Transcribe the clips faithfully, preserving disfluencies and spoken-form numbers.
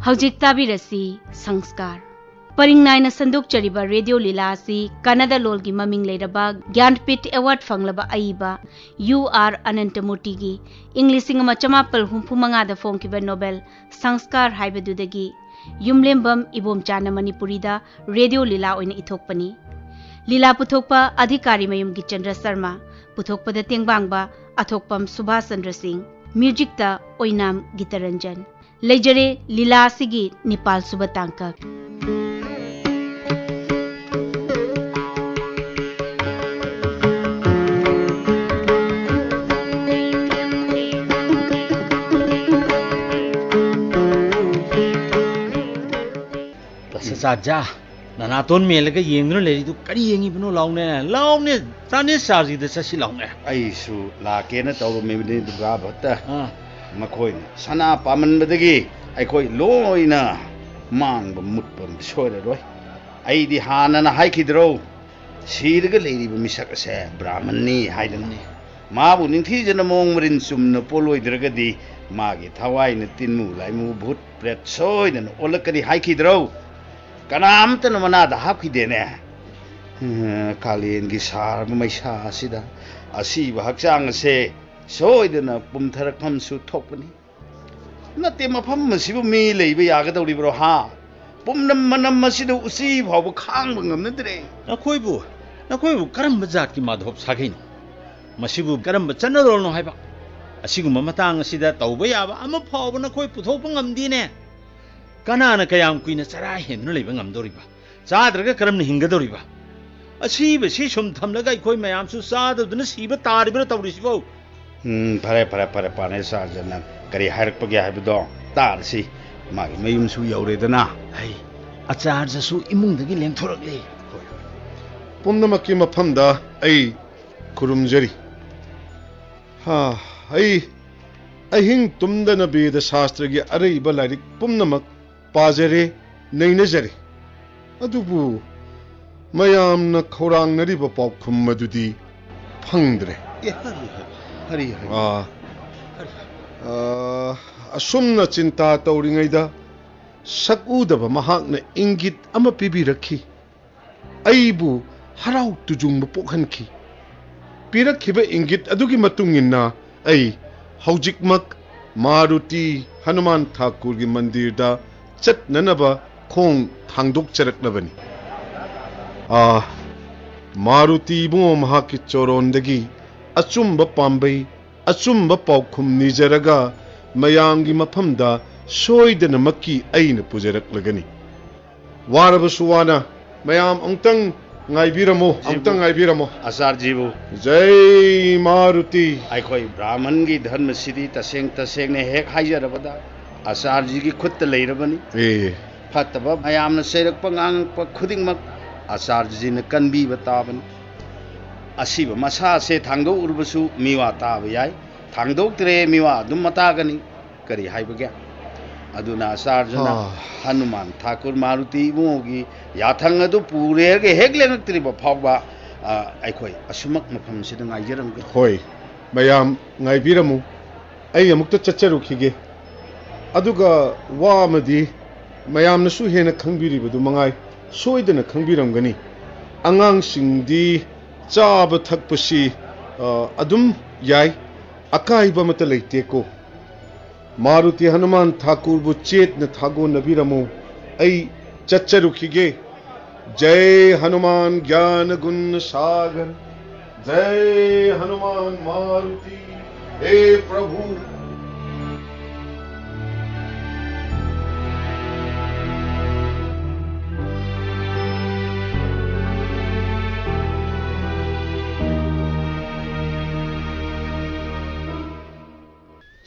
ꯍꯧꯖꯤꯛ ꯇꯥꯕꯤꯔꯁꯤ ꯁꯪꯁꯀꯥꯔ꯫ ꯄꯔꯤꯡ ꯅꯥꯏꯅ ꯁꯟꯗꯣꯛꯆꯔꯤꯕ ꯔꯦꯗꯤꯑꯣ ꯂꯤꯂꯥ ꯑꯁꯤ ꯀꯟꯅꯗ ꯂꯣꯜꯒꯤ ꯃꯃꯤꯡ ꯂꯩꯔꯕ ꯒ꯭ꯌꯥꯟꯄꯤꯊ ꯑꯦꯋꯥꯔꯗ ꯐꯪꯂꯕ ꯑꯏꯕ ꯌꯨ ꯑꯥꯔ ꯑꯅꯟꯇꯃꯨꯔꯇꯤꯒꯤ ꯏꯪ ꯂꯤꯁꯤꯡ ꯑꯃ ꯆꯃꯥꯄꯜ ꯍꯨꯝꯐꯨ ꯃꯉꯥꯗ ꯐꯣꯡꯈꯤꯕ ꯅꯣꯕꯦꯜ ꯁꯪꯁꯀꯥꯔ ꯍꯥꯏꯕꯗꯨꯗꯒꯤ ꯌꯨꯝꯂꯦꯝꯕꯝ ꯏꯕꯣꯝꯆꯥꯅ ꯃꯅꯤꯄꯨꯔꯤꯗ ꯔꯦꯗꯤꯑꯣ ꯂꯤꯂꯥ ꯑꯣꯏꯅ ꯏꯊꯣꯛꯄꯅꯤ꯫ ꯂꯤꯂꯥ ꯄꯨꯊꯣꯛꯄ ꯑꯙꯤꯀꯥꯔꯤ ꯃꯌꯨꯝꯒꯤ ꯆꯟꯗ꯭ꯔ ꯁꯔꯃ, ꯄꯨꯊꯣꯛꯄꯗ ꯇꯦꯡꯕꯥꯡꯕ ꯑꯊꯣꯛꯄꯝ ꯁꯨꯚꯥꯁ ꯆꯟꯗ꯭ꯔ ꯁꯤꯡ, ꯃ꯭ꯌꯨꯖꯤꯛꯇ ꯑꯣꯏꯅꯥꯝ ꯒꯤꯇꯔꯟꯖꯟ꯫ ꯂꯩꯖꯔꯦ ꯂꯤꯂꯥ ꯑꯁꯤꯒꯤ ꯅꯤꯄꯥꯜ ꯁꯨꯕ ꯇꯥꯡꯀꯛ꯫ ꯇꯁ ꯆꯥꯖꯥ, ꯅꯅꯥꯇꯣꯟ ꯃꯦꯜꯂꯒ ꯌꯦꯡꯗꯨꯅ ꯂꯩꯔꯤꯗꯨ ꯀꯔꯤ ꯌꯦꯡꯉꯤꯕꯅꯣ? ꯂꯥꯎꯅꯦ, ꯂꯥꯎꯅꯦ, ꯆꯥꯅꯦ ꯆꯥꯁꯤꯗ ꯆꯠꯁꯤ ꯂꯥꯎꯅꯦ꯫ ꯑꯩꯁꯨ ꯂꯥꯛꯀꯦꯅ ꯇꯧꯔꯝꯃꯤꯕꯅꯤ ꯗꯨꯔꯒꯥ ꯚꯠꯇ꯫ ꯑꯥ꯫ ꯃꯈꯣꯏꯅ ꯁꯅꯥ ꯄꯥꯝꯃꯟꯕꯗꯒꯤ ꯑꯩꯈꯣꯏ ꯂꯣꯏꯅ ꯃꯥꯡꯕ ꯃꯨꯠꯄ ꯑꯃꯗꯤ ꯁꯣꯏꯔꯔꯣꯏ꯫ ꯑꯩꯗꯤ ꯍꯥꯟꯅꯅ ꯍꯥꯏꯈꯤꯗ꯭ꯔꯣ? ꯁꯤꯔꯒ ꯂꯩꯔꯤꯕ ꯃꯤꯁꯛ ꯑꯁꯦ ꯕ꯭ꯔꯥꯍꯃꯟꯅꯤ ꯍꯥꯏꯗꯅ꯫ ꯃꯥꯕꯨ ꯅꯤꯡꯊꯤꯖꯅ ꯃꯑꯣꯡ ꯃꯔꯤꯟ ꯆꯨꯝꯅ ꯄꯣꯜꯂꯣꯏꯗ꯭ꯔꯒꯗꯤ ꯃꯥꯒꯤ ꯊꯋꯥꯏꯅ ꯇꯤꯟꯃꯨ ꯂꯥꯏꯃꯨ ꯚꯨꯠ ꯄ꯭ꯔꯦꯠ ꯁꯣꯏꯗꯅ ꯑꯣꯜꯂꯛꯀꯅꯤ ꯍꯥꯏꯈꯤꯗ꯭ꯔꯣ? ꯀꯅꯥꯝꯇꯅ ꯃꯅꯥꯗ ꯍꯥꯞꯈꯤꯗꯦꯅꯦ꯫ ꯀꯥꯂꯦꯟꯒꯤ ꯁꯥꯔꯕ ꯃꯩꯁꯥ ꯑꯁꯤꯗ ꯑꯁꯤꯕ ꯍꯛꯆꯥꯡ ꯑꯁꯦ ꯁꯣꯏꯗꯅ ꯄꯨꯝꯊꯔꯛꯐꯝꯁꯨ ꯊꯣꯛꯄꯅꯤ꯫ ꯅꯠꯇꯦ, ꯃꯐꯝ ꯑꯁꯤꯕꯨ ꯃꯤ ꯂꯩꯕ ꯌꯥꯒꯗꯧꯔꯤꯕ꯭ꯔꯣ, ꯍꯥ? ꯄꯨꯝꯅꯝ ꯃꯅꯝ ꯑꯁꯤꯗ ꯎꯆꯤ ꯐꯥꯎꯕ ꯈꯥꯡꯕ ꯉꯝꯅꯗ꯭ꯔꯦ꯫ ꯅꯈꯣꯏꯕꯨ, ꯅꯈꯣꯏꯕꯨ ꯀꯔꯝꯕ ꯖꯥꯠꯀꯤ ꯃꯥꯙꯣꯞ ꯁꯥꯒꯩꯅꯣ? ꯃꯁꯤꯕꯨ ꯀꯔꯝꯕ ꯆꯠꯅꯔꯣꯜꯅꯣ ꯍꯥꯏꯕ? ꯑꯁꯤꯒꯨꯝꯕ ꯃꯇꯥꯡ ꯑꯁꯤꯗ ꯇꯧꯕ ꯌꯥꯕ ꯑꯃ ꯐꯥꯎꯕ ꯅꯈꯣꯏ ꯄꯨꯊꯣꯛꯄ ꯉꯝꯗꯦꯅꯦ꯫ ꯀꯅꯥꯅ ꯀꯌꯥꯝ ꯀꯨꯏꯅ ꯆꯔꯥ ꯍꯦꯟꯗꯨꯅ ꯂꯩꯕ ꯉꯝꯗꯧꯔꯤꯕ? ꯆꯥꯗ꯭ꯔꯒ ꯀꯔꯝꯅ ꯍꯤꯡꯒꯗꯧꯔꯤꯕ? ꯑꯁꯤꯕꯁꯤ ꯁꯨꯝ ꯊꯝꯂꯒ ꯑꯩꯈꯣꯏ ꯃꯌꯥꯝꯁꯨ ꯆꯥꯗꯗꯨꯅ ꯁꯤꯕ ꯇꯥꯔꯤꯕ꯭ꯔꯥ ꯇꯧꯔꯤꯁꯤꯕꯣ? ꯎꯝ, ꯐꯔꯦ, ꯐꯔꯦ, ꯐꯔꯦ, ꯄꯥꯅꯦ ꯁꯥꯔ, ꯅꯪ ꯀꯔꯤ ꯍꯥꯏꯔꯛꯄꯒꯦ ꯍꯥꯏꯕꯗꯣ ꯇꯥꯔꯁꯤ꯫ ꯃꯥꯒꯤ ꯃꯌꯨꯝꯁꯨ ꯌꯧꯔꯦꯗꯅ꯫ ꯍꯩ, ꯑꯆꯥꯔꯖꯁꯨ ꯏꯃꯨꯡꯗꯒꯤ ꯂꯦꯡꯊꯣꯔꯛꯂꯦ꯫ ꯄꯨꯝꯅꯃꯛꯀꯤ ꯃꯐꯝꯗ ꯑꯩ ꯈꯨꯔꯨꯝꯖꯔꯤ꯫ ꯍꯥ, ꯑꯩ ꯑꯍꯤꯡ ꯇꯨꯝꯗꯅ ꯕꯦꯗ ꯁꯥꯁꯇ꯭ꯔꯒꯤ ꯑꯔꯩꯕ ꯂꯥꯏꯔꯤꯛ ꯄꯨꯝꯅꯃꯛ ꯄꯥꯖꯔꯦ, ꯅꯩꯅꯖꯔꯦ꯫ ꯑꯗꯨꯕꯨ ꯃꯌꯥꯝꯅ ꯈꯧꯔꯥꯡꯅꯔꯤꯕ ꯄꯥꯎꯈꯨꯝ ꯑꯗꯨꯗꯤ ꯐꯪꯗ꯭ꯔꯦ꯫ ꯑꯦ, ꯍꯔꯤ, ꯍꯔꯤ, ꯍꯔꯤ, ꯍꯔꯤ꯫ ꯑꯥ, ꯑꯥ, ꯑꯁꯨꯝꯅ ꯆꯤꯟꯇꯥ ꯇꯧꯔꯤꯉꯩꯗ ꯁꯛꯎꯗꯕ ꯃꯍꯥꯛꯅ ꯏꯪꯒꯤꯠ ꯑꯃ ꯄꯤꯕꯤꯔꯛꯈꯤ꯫ ꯑꯩꯕꯨ ꯍꯔꯥꯎ ꯇꯨꯖꯨꯡꯕ ꯄꯣꯛꯍꯟꯈꯤ꯫ ꯄꯤꯔꯛꯈꯤꯕ ꯏꯪꯒꯤꯠ ꯑꯗꯨꯒꯤ ꯃꯇꯨꯡ ꯏꯟꯅ ꯑꯩ ꯍꯧꯖꯤꯛꯃꯛ ꯃꯥꯔꯨꯇꯤ ꯍꯅꯨꯃꯥꯟ ꯊꯥꯀꯨꯔꯒꯤ ꯃꯟꯗꯤꯔꯗ ꯆꯠꯅꯅꯕ ꯈꯣꯡ ꯊꯥꯡꯗꯣꯛꯆꯔꯛꯂꯕꯅꯤ꯫ ꯑꯥ, ꯃꯥꯔꯨꯇꯤ ꯏꯕꯨꯡꯉꯣ, ꯃꯍꯥꯛꯀꯤ ꯆꯣꯔꯣꯟꯗꯒꯤ ꯑꯆꯨꯝꯕ ꯄꯥꯝꯕꯩ, ꯑꯆꯨꯝꯕ ꯄꯥꯎꯈꯨꯝ ꯅꯤꯖꯔꯒ ꯃꯌꯥꯝꯒꯤ ꯃꯐꯝꯗ ꯁꯣꯏꯗꯅꯃꯛꯀꯤ ꯑꯩꯅ ꯄꯨꯖꯔꯛꯂꯒꯅꯤ꯫ ꯋꯥꯔꯕꯁꯨ ꯋꯥꯅ ꯃꯌꯥꯝ ꯑꯃꯨꯛꯇꯪ ꯉꯥꯏꯕꯤꯔꯝꯃꯣ, ꯑꯃꯨꯛꯇꯪ ꯉꯥꯏꯕꯤꯔꯝꯃꯣ꯫ ꯑꯆꯥꯔꯖꯤꯕꯨ꯫ ꯖꯩ ꯃꯥꯔꯨꯇꯤ꯫ ꯑꯩꯈꯣꯏ ꯕ꯭ꯔꯥꯍꯃꯟꯒꯤ ꯙꯔꯃꯁꯤꯗꯤ ꯇꯁꯦꯡ ꯇꯁꯦꯡꯅ ꯍꯦꯛ ꯍꯥꯏꯖꯔꯕꯗ ꯑꯆꯥꯔꯖꯤꯒꯤ ꯈꯨꯠꯇ ꯂꯩꯔꯕꯅꯤ꯫ ꯑꯦ꯫ ꯐꯠꯇꯕ ꯃꯌꯥꯝꯅ ꯆꯩꯔꯛꯄ ꯉꯥꯡꯉꯛꯄ ꯈꯨꯗꯤꯡꯃꯛ ꯑꯆꯥꯔꯖꯤꯅ ꯀꯟꯕꯤꯕ ꯇꯥꯕꯅꯤ꯫ ꯑꯁꯤꯕ ꯃꯁꯥꯁꯦ ꯊꯥꯡꯗꯣꯛꯎꯔꯕꯁꯨ ꯃꯤꯋꯥ ꯇꯥꯕ ꯌꯥꯏ, ꯊꯥꯡꯗꯣꯛꯇ꯭ꯔꯦ ꯃꯤꯋꯥ ꯑꯗꯨꯝ ꯃꯇꯥꯒꯅꯤ꯫ ꯀꯔꯤ ꯍꯥꯏꯕꯒꯦ? ꯑꯗꯨꯅ ꯑꯆꯥꯔꯖꯅ ꯍꯥ꯫ ꯍꯅꯨꯃꯥꯟ ꯊꯥꯀꯨꯔ ꯃꯥꯔꯨꯇꯤ ꯏꯕꯨꯡꯉꯣꯒꯤ ꯌꯥꯊꯪ ꯑꯗꯨ ꯄꯨꯔꯦꯔꯒ ꯍꯦꯛ ꯂꯦꯡꯉꯛꯇ꯭ꯔꯤꯕ ꯐꯥꯎꯕ, ꯑ, ꯑꯩꯈꯣꯏ ꯑꯁꯨꯃꯛ ꯃꯐꯝꯁꯤꯗ ꯉꯥꯏꯖꯔꯝꯒꯦ꯫ ꯍꯣꯏ, ꯃꯌꯥꯝ ꯉꯥꯏꯕꯤꯔꯝꯃꯨ꯫ ꯑꯩ ꯑꯃꯨꯛꯇ ꯆꯠꯆꯔꯨꯈꯤꯒꯦ꯫ ꯑꯗꯨꯒ ꯋꯥ ꯑꯃꯗꯤ, ꯃꯌꯥꯝꯅꯁꯨ ꯍꯦꯟꯅ ꯈꯪꯕꯤꯔꯤꯕꯗꯨ ꯃꯉꯥꯏ, ꯁꯣꯏꯗꯅ ꯈꯪꯕꯤꯔꯝꯒꯅꯤ꯫ ꯑꯉꯥꯡꯁꯤꯡꯗꯤ ꯆꯥꯕ ꯊꯛꯄꯁꯤ, ꯑ, ꯑꯗꯨꯝ ꯌꯥꯏ, ꯑꯀꯥꯏꯕ ꯑꯃꯠꯇ ꯂꯩꯇꯦꯀꯣ꯫ ꯃꯥꯔꯨꯇꯤ ꯍꯅꯨꯃꯥꯟ ꯊꯥꯀꯨꯔꯕꯨ ꯆꯦꯠꯅ ꯊꯥꯒꯣꯟꯅꯕꯤꯔꯝꯃꯨ꯫ ꯑꯩ ꯆꯠꯆꯔꯨꯈꯤꯒꯦ꯫ ꯖꯩ ꯍꯅꯨꯃꯥꯟ ꯒ꯭ꯌꯥꯅ ꯒꯨꯟ ꯁꯥꯒꯔ, ꯖꯩ ꯍꯅꯨꯃꯥꯟ ꯃꯥꯔꯨꯇꯤ, ꯍꯦ ꯄ꯭ꯔꯚꯨ꯫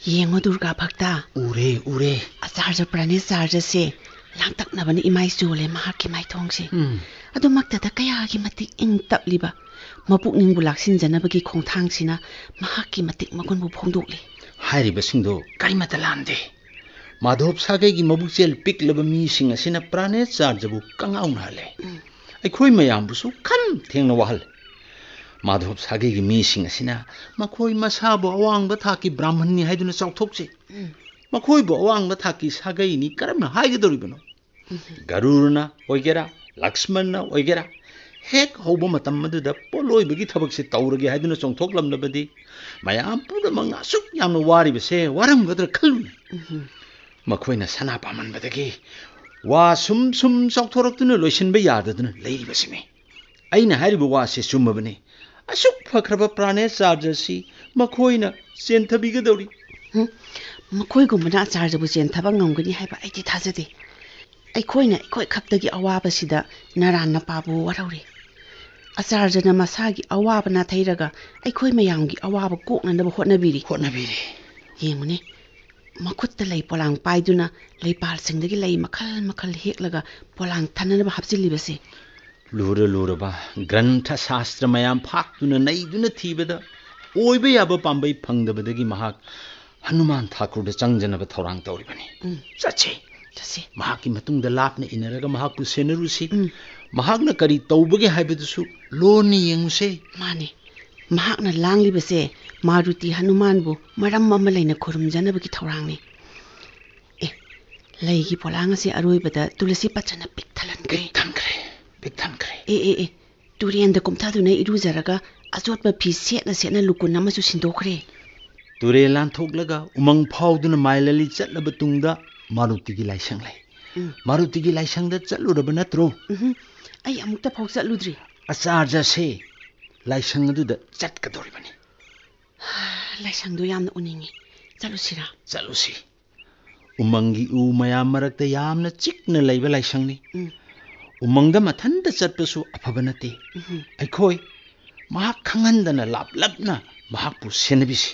ꯌꯦꯡꯉꯣ ꯗꯨꯔꯒꯥ ꯚꯛꯇ, ꯎꯔꯦ, ꯎꯔꯦ꯫ ꯑꯆꯥꯔꯖ ꯄ꯭ꯔꯥꯅꯦ ꯆꯥꯔꯖꯁꯦ ꯂꯥꯡꯇꯛꯅꯕꯅ ꯏꯃꯥꯏ ꯆꯣꯜꯂꯦ ꯃꯍꯥꯛꯀꯤ ꯃꯥꯏꯊꯣꯡꯁꯦ꯫ ꯎꯝ꯫ ꯑꯗꯨꯃꯛꯇꯗ ꯀꯌꯥꯒꯤ ꯃꯇꯤꯛ ꯏꯪ ꯇꯞꯂꯤꯕ, ꯃꯄꯨꯛꯅꯤꯡꯕꯨ ꯂꯥꯛꯁꯤꯟꯖꯅꯕꯒꯤ ꯈꯣꯡꯊꯥꯡꯁꯤꯅ ꯃꯍꯥꯛꯀꯤ ꯃꯇꯤꯛ ꯃꯒꯨꯟꯕꯨ ꯐꯣꯡꯗꯣꯛꯂꯤ꯫ ꯍꯥꯏꯔꯤꯕꯁꯤꯡꯗꯣ ꯀꯔꯤꯃꯠꯇ ꯂꯥꯟꯗꯦ꯫ ꯃꯥꯙꯣꯞ ꯁꯥꯒꯩꯒꯤ ꯃꯕꯨꯛꯆꯦꯜ ꯄꯤꯛꯂꯕ ꯃꯤꯁꯤꯡ ꯑꯁꯤꯅ ꯄ꯭ꯔꯥꯅꯦ ꯆꯥꯔꯖꯕꯨ ꯀꯉꯥꯎꯅꯍꯜꯂꯦ꯫ ꯎꯝ꯫ ꯑꯩꯈꯣꯏ ꯃꯌꯥꯝꯕꯨꯁꯨ ꯈꯝ ꯊꯦꯡꯅ ꯋꯥꯍꯜꯂꯦ꯫ ꯃꯥꯙꯣꯞ ꯁꯥꯒꯩꯒꯤ ꯃꯤꯁꯤꯡ ꯑꯁꯤꯅ ꯃꯈꯣꯏ ꯃꯁꯥꯕꯨ ꯑꯋꯥꯡꯕ ꯊꯥꯛꯀꯤ ꯕ꯭ꯔꯥꯍꯃꯟꯅꯤ ꯍꯥꯏꯗꯨꯅ ꯆꯥꯎꯊꯣꯛꯆꯩ꯫ ꯎꯝ꯫ ꯃꯈꯣꯏꯕꯨ ꯑꯋꯥꯡꯕ ꯊꯥꯛꯀꯤ ꯁꯥꯒꯩꯅꯤ ꯀꯔꯝꯅ ꯍꯥꯏꯒꯗꯧꯔꯤꯕꯅꯣ? ꯒꯔꯨꯔꯅ ꯑꯣꯏꯒꯦꯔꯥ, ꯂꯛꯁꯃꯟꯅ ꯑꯣꯏꯒꯦꯔꯥ, ꯍꯦꯛ ꯍꯧꯕ ꯃꯇꯝ ꯑꯗꯨꯗ ꯄꯣꯠꯂꯣꯏꯕꯒꯤ ꯊꯕꯛꯁꯦ ꯇꯧꯔꯒꯦ ꯍꯥꯏꯗꯨꯅ ꯆꯣꯡꯊꯣꯛꯂꯝꯂꯕꯗꯤ ꯃꯌꯥꯝ ꯄꯨꯝꯅꯃꯛꯅ ꯑꯁꯨꯛ ꯌꯥꯝꯅ ꯋꯥꯔꯤꯕꯁꯦ ꯋꯥꯔꯝꯒꯗ꯭ꯔꯥ ꯈꯜꯂꯨꯅꯦ꯫ ꯃꯈꯣꯏꯅ ꯁꯅꯥ ꯄꯥꯝꯃꯟꯕꯗꯒꯤ ꯋꯥ ꯁꯨꯝ ꯁꯨꯝ ꯆꯥꯎꯊꯣꯔꯛꯇꯨꯅ ꯂꯣꯏꯁꯤꯟꯕ ꯌꯥꯗꯗꯨꯅ ꯂꯩꯔꯤꯕꯁꯤꯅꯤ꯫ ꯑꯩꯅ ꯍꯥꯏꯔꯤꯕ ꯋꯥꯁꯤ ꯆꯨꯝꯃꯕꯅꯤ꯫ ꯑꯁꯨꯛ ꯐꯈ꯭ꯔꯕ ꯄ꯭ꯔꯥꯅꯦꯁꯥꯔꯖꯁꯤ ꯃꯈꯣꯏꯅ ꯆꯦꯟꯊꯕꯤꯒꯗꯧꯔꯤ꯫ ꯎꯝ, ꯃꯈꯣꯏꯒꯨꯝꯕꯅ ꯑꯆꯥꯔꯖꯕꯨ ꯆꯦꯟꯊꯕ ꯉꯝꯒꯅꯤ ꯍꯥꯏꯕ ꯑꯩꯗꯤ ꯊꯥꯖꯗꯦ꯫ ꯑꯩꯈꯣꯏꯅ ꯑꯩꯈꯣꯏ ꯈꯛꯇꯒꯤ ꯑꯋꯥꯕꯁꯤꯗ ꯅꯔꯥꯟ ꯅꯄꯥꯕꯨ ꯋꯥꯔꯧꯔꯦ꯫ ꯑꯆꯥꯔꯖꯅ ꯃꯁꯥꯒꯤ ꯑꯋꯥꯕ ꯅꯥꯊꯩꯔꯒ ꯑꯩꯈꯣꯏ ꯃꯌꯥꯝꯒꯤ ꯑꯋꯥꯕ ꯀꯣꯛꯅꯅꯕ ꯍꯣꯠꯅꯕꯤꯔꯤ꯫ ꯍꯣꯠꯅꯕꯤꯔꯤ꯫ ꯌꯦꯡꯉꯨꯅꯦ, ꯃꯈꯨꯠꯇ ꯂꯩ ꯄꯣꯂꯥꯡ ꯄꯥꯏꯗꯨꯅ ꯂꯩꯄꯥꯜꯁꯤꯡꯗꯒꯤ ꯂꯩ ꯃꯈꯜ ꯃꯈꯜ ꯍꯦꯛꯂꯒ ꯄꯣꯂꯥꯡ ꯊꯥꯅꯅꯕ ꯍꯥꯞꯆꯤꯜꯂꯤꯕꯁꯦ꯫ ꯂꯨꯔ ꯂꯨꯔꯕ ꯒ꯭ꯔꯟꯊ ꯁꯥꯁꯇ꯭ꯔ ꯃꯌꯥꯝ ꯐꯥꯛꯇꯨꯅ ꯅꯩꯗꯨꯅ ꯊꯤꯕꯗ ꯑꯣꯏꯕ ꯌꯥꯕ ꯄꯥꯝꯕꯩ ꯐꯪꯗꯕꯗꯒꯤ ꯃꯍꯥꯛ ꯍꯅꯨꯃꯥꯟ ꯊꯥꯀꯨꯔꯗ ꯆꯪꯖꯅꯕ ꯊꯧꯔꯥꯡ ꯇꯧꯔꯤꯕꯅꯤ꯫ ꯎꯝ꯫ ꯆꯠꯁꯤ꯫ ꯆꯠꯁꯤ꯫ ꯃꯍꯥꯛꯀꯤ ꯃꯇꯨꯡꯗ ꯂꯥꯞꯅ ꯏꯟꯅꯔꯒ ꯃꯍꯥꯛꯄꯨ ꯁꯦꯟꯅꯔꯨꯁꯤ꯫ ꯎꯝ꯫ ꯃꯍꯥꯛꯅ ꯀꯔꯤ ꯇꯧꯕꯒꯦ ꯍꯥꯏꯕꯗꯨꯁꯨ ꯂꯣꯟꯅ ꯌꯦꯡꯉꯨꯁꯦ꯫ ꯃꯥꯅꯤ꯫ ꯃꯍꯥꯛꯅ ꯂꯥꯡꯂꯤꯕꯁꯦ ꯃꯥꯔꯨꯇꯤ ꯍꯅꯨꯃꯥꯟꯕꯨ ꯃꯔꯝ ꯑꯃ ꯂꯩꯅ ꯈꯨꯔꯨꯝꯖꯅꯕꯒꯤ ꯊꯧꯔꯥꯡꯅꯤ꯫ ꯑꯦ, ꯂꯩꯒꯤ ꯄꯣꯂꯥꯡ ꯑꯁꯤ ꯑꯔꯣꯏꯕꯗ ꯇꯨꯂꯁꯤ ꯄꯠꯇ꯭ꯔꯅ ꯄꯤꯛ ꯊꯜꯍꯟꯈ꯭ꯔꯦ꯫ ꯄꯤꯛ ꯊꯟꯈ꯭ꯔꯦ, ꯄꯤꯛ ꯊꯟꯈ꯭ꯔꯦ꯫ ꯑꯦ, ꯑꯦ, ꯑꯦ, ꯇꯨꯔꯦꯟꯗ ꯀꯨꯝꯊꯗꯨꯅ ꯏꯔꯨꯖꯔꯒ ꯑꯆꯣꯠꯄ ꯐꯤ ꯁꯦꯠꯅ ꯁꯦꯠꯅ ꯂꯨꯀꯨꯟ ꯑꯃꯁꯨ ꯁꯤꯟꯗꯣꯛꯈ꯭ꯔꯦ꯫ ꯇꯨꯔꯦꯜ ꯂꯥꯟꯊꯣꯛꯂꯒ ꯎꯃꯪ ꯐꯥꯎꯗꯨꯅ ꯃꯥꯏꯂꯂꯤ ꯆꯠꯂꯕ ꯇꯨꯡꯗ ꯃꯥꯔꯨꯇꯤꯒꯤ ꯂꯥꯏꯁꯪ ꯂꯩ꯫ ꯎꯝ꯫ ꯃꯥꯔꯨꯇꯤꯒꯤ ꯂꯥꯏꯁꯪꯗ ꯆꯠꯂꯨꯔꯕ ꯅꯠꯇ꯭ꯔꯣ? ꯎꯝꯍꯨꯝ, ꯑꯩ ꯑꯃꯨꯛꯇ ꯐꯥꯎ ꯆꯠꯂꯨꯗ꯭ꯔꯤ꯫ ꯑꯆꯥꯔꯖꯁꯦ ꯂꯥꯏꯁꯪ ꯑꯗꯨꯗ ꯆꯠꯀꯗꯧꯔꯤꯕꯅꯤ꯫ ꯂꯥꯏꯁꯪꯗꯣ ꯌꯥꯝꯅ ꯎꯅꯤꯡꯉꯤ꯫ ꯆꯠꯂꯨꯁꯤꯔꯥ? ꯆꯠꯂꯨꯁꯤ꯫ ꯎꯃꯪꯒꯤ ꯎ ꯃꯌꯥꯝ ꯃꯔꯛꯇ ꯌꯥꯝꯅ ꯆꯤꯛꯅ ꯂꯩꯕ ꯂꯥꯏꯁꯪꯅꯤ꯫ ꯎꯝ꯫ ꯎꯃꯪꯗ ꯃꯊꯟꯇ ꯆꯠꯄꯁꯨ ꯑꯐꯕ ꯅꯠꯇꯦ꯫ ꯎꯝ꯫ ꯑꯩꯈꯣꯏ ꯃꯍꯥꯛ ꯈꯪꯍꯟꯗꯅ ꯂꯥꯞꯂꯞꯅ ꯃꯍꯥꯛꯄꯨ ꯁꯦꯟꯅꯕꯤꯁꯤ꯫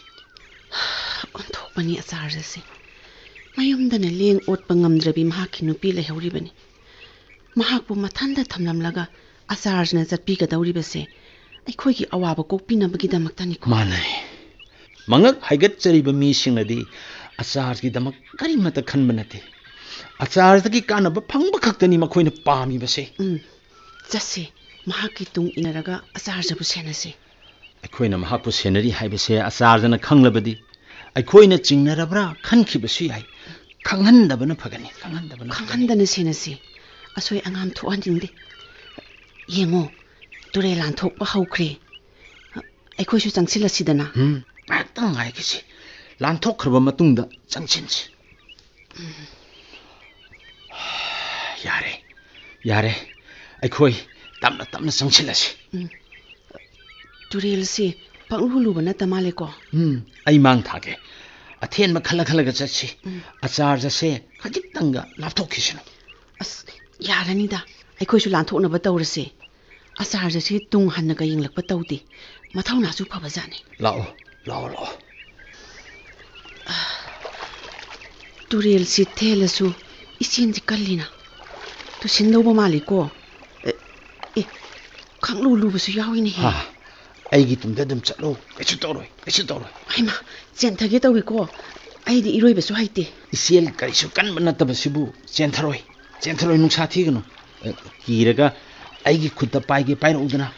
ꯑꯣꯟꯊꯣꯛꯄꯅꯤ ꯑꯆꯥꯔꯖꯁꯦ꯫ ꯃꯌꯨꯝꯗꯅ ꯂꯦꯡ ꯑꯣꯠꯄ ꯉꯝꯗ꯭ꯔꯕꯤ ꯃꯍꯥꯛꯀꯤ ꯅꯨꯄꯤ ꯂꯩꯍꯧꯔꯤꯕꯅꯤ꯫ ꯃꯍꯥꯛꯄꯨ ꯃꯊꯟꯇ ꯊꯝꯂꯝꯂꯒ ꯑꯆꯥꯔꯖꯅ ꯆꯠꯄꯤꯒꯗꯧꯔꯤꯕꯁꯦ ꯑꯩꯈꯣꯏꯒꯤ ꯑꯋꯥꯕ ꯀꯣꯛꯄꯤꯅꯕꯒꯤꯗꯃꯛꯇꯅꯤꯀꯣ꯫ ꯃꯥꯅꯦ꯫ ꯃꯉꯛ ꯍꯥꯏꯒꯠꯆꯔꯤꯕ ꯃꯤꯁꯤꯡꯅꯗꯤ ꯑꯆꯥꯔꯒꯤꯗꯃꯛ ꯀꯔꯤꯃꯠꯇ ꯈꯟꯕ ꯅꯠꯇꯦ꯫ ꯑꯆꯥꯔꯗꯒꯤ ꯀꯥꯟꯅꯕ ꯐꯪꯕ ꯈꯛꯇꯅꯤ ꯃꯈꯣꯏꯅ ꯄꯥꯝꯃꯤꯕꯁꯦ꯫ ꯎꯝ, ꯆꯠꯁꯤ꯫ ꯃꯍꯥꯛꯀꯤ ꯇꯨꯡ ꯏꯟꯅꯔꯒ ꯑꯆꯥꯔꯖꯕꯨ ꯁꯦꯟꯅꯁꯤ꯫ ꯑꯩꯈꯣꯏꯅ ꯃꯍꯥꯛꯄꯨ ꯁꯦꯟꯅꯔꯤ ꯍꯥꯏꯕꯁꯦ ꯑꯆꯥꯔꯖꯅ ꯈꯪꯂꯕꯗꯤ ꯑꯩꯈꯣꯏꯅ ꯆꯤꯡꯅꯔꯕ꯭ꯔꯥ ꯈꯟꯈꯤꯕꯁꯨ ꯌꯥꯏ꯫ ꯈꯪꯍꯟꯗꯕꯅ ꯐꯒꯅꯤ, ꯈꯪꯍꯟꯗꯕꯅ ꯐꯒꯅꯤ꯫ ꯈꯪꯍꯟꯗꯅ ꯁꯦꯟꯅꯁꯤ꯫ ꯑꯁꯣꯏ ꯑꯉꯥꯝ ꯊꯣꯛꯍꯟꯅꯤꯡꯗꯦ꯫ ꯌꯦꯡꯉꯣ, ꯇꯨꯔꯦꯜ ꯂꯥꯟꯊꯣꯛꯄ ꯍꯧꯈ꯭ꯔꯦ꯫ ꯑꯩꯈꯣꯏꯁꯨ ꯆꯪꯁꯤꯜꯂꯁꯤꯗꯅ꯫ ꯎꯝ, ꯉꯥꯏꯍꯥꯛꯇꯪ ꯉꯥꯏꯈꯤꯁꯤ꯫ ꯂꯥꯟꯊꯣꯛꯈ꯭ꯔꯕ ꯃꯇꯨꯡꯗ ꯆꯪꯁꯤꯟꯁꯤ꯫ ꯌꯥꯔꯦ, ꯌꯥꯔꯦ꯫ ꯑꯩꯈꯣꯏ ꯇꯞꯅ ꯇꯞꯅ ꯆꯪꯁꯤꯜꯂꯁꯤ꯫ ꯎꯝ꯫ ꯇꯨꯔꯦꯜꯁꯤ ꯄꯪꯂꯨ ꯂꯨꯕ ꯅꯠꯇ ꯃꯥꯜꯂꯦꯀꯣ꯫ ꯎꯝ, ꯑꯩ ꯃꯥꯡ ꯊꯥꯒꯦ꯫ ꯑꯊꯦꯟꯕ ꯈꯜꯂ ꯈꯜꯂꯒ ꯆꯠꯁꯤ꯫ ꯎꯝ꯫ ꯑꯆꯥꯔꯖꯁꯦ ꯈꯖꯤꯛꯇꯪꯒ ꯂꯥꯞꯊꯣꯛꯈꯤꯁꯅꯨ꯫ ꯑꯁ, ꯌꯥꯔꯅꯤꯗ꯫ ꯑꯩꯈꯣꯏꯁꯨ ꯂꯥꯟꯊꯣꯛꯅꯕ ꯇꯧꯔꯁꯦ꯫ ꯑꯆꯥꯔꯖꯁꯤ ꯇꯨꯡ ꯍꯟꯅꯒ ꯌꯦꯡꯂꯛꯄ ꯇꯧꯗꯦ꯫ ꯃꯊꯧꯅꯥꯁꯨ ꯐꯕꯖꯥꯠꯅꯤ꯫ ꯂꯥꯛꯑꯣ, ꯂꯥꯛꯑꯣ, ꯂꯥꯛꯑꯣ꯫ ꯇꯨꯔꯦꯜꯁꯤ ꯊꯦꯜꯂꯁꯨ ꯏꯆꯦꯜꯁꯤ ꯀꯜꯂꯤꯅ꯫ ꯇꯨꯁꯤꯟꯗꯧꯕ ꯃꯥꯜꯂꯤꯀꯣ꯫ ꯑꯦ, ꯑꯦ, ꯈꯪꯂꯨ ꯂꯨꯕꯁꯨ ꯌꯥꯎꯏꯅꯦꯍꯦ꯫ ꯍꯥ, ꯑꯩꯒꯤ ꯇꯨꯡꯗ ꯑꯗꯨꯝ ꯆꯠꯂꯣ꯫ ꯀꯩꯁꯨ ꯇꯧꯔꯣꯏ, ꯀꯩꯁꯨ ꯇꯧꯔꯣꯏ꯫ ꯍꯩꯃꯥ, ꯆꯦꯟꯊꯒꯦ ꯇꯧꯏꯀꯣ꯫ ꯑꯩꯗꯤ ꯏꯔꯣꯏꯕꯁꯨ ꯍꯩꯇꯦ꯫ ꯏꯆꯦꯜ ꯀꯔꯤꯁꯨ ꯀꯟꯕ ꯅꯠꯇꯕꯁꯤꯕꯨ ꯆꯦꯟꯊꯔꯣꯏ, ꯆꯦꯟꯊꯔꯣꯏ, ꯅꯨꯡꯁꯥ ꯊꯤꯒꯅꯨ꯫ ꯑꯦ, ꯀꯤꯔꯒ ꯑꯩꯒꯤ ꯈꯨꯠꯇ ꯄꯥꯏꯒꯦ, ꯄꯥꯏꯔꯛꯎꯗꯅ꯫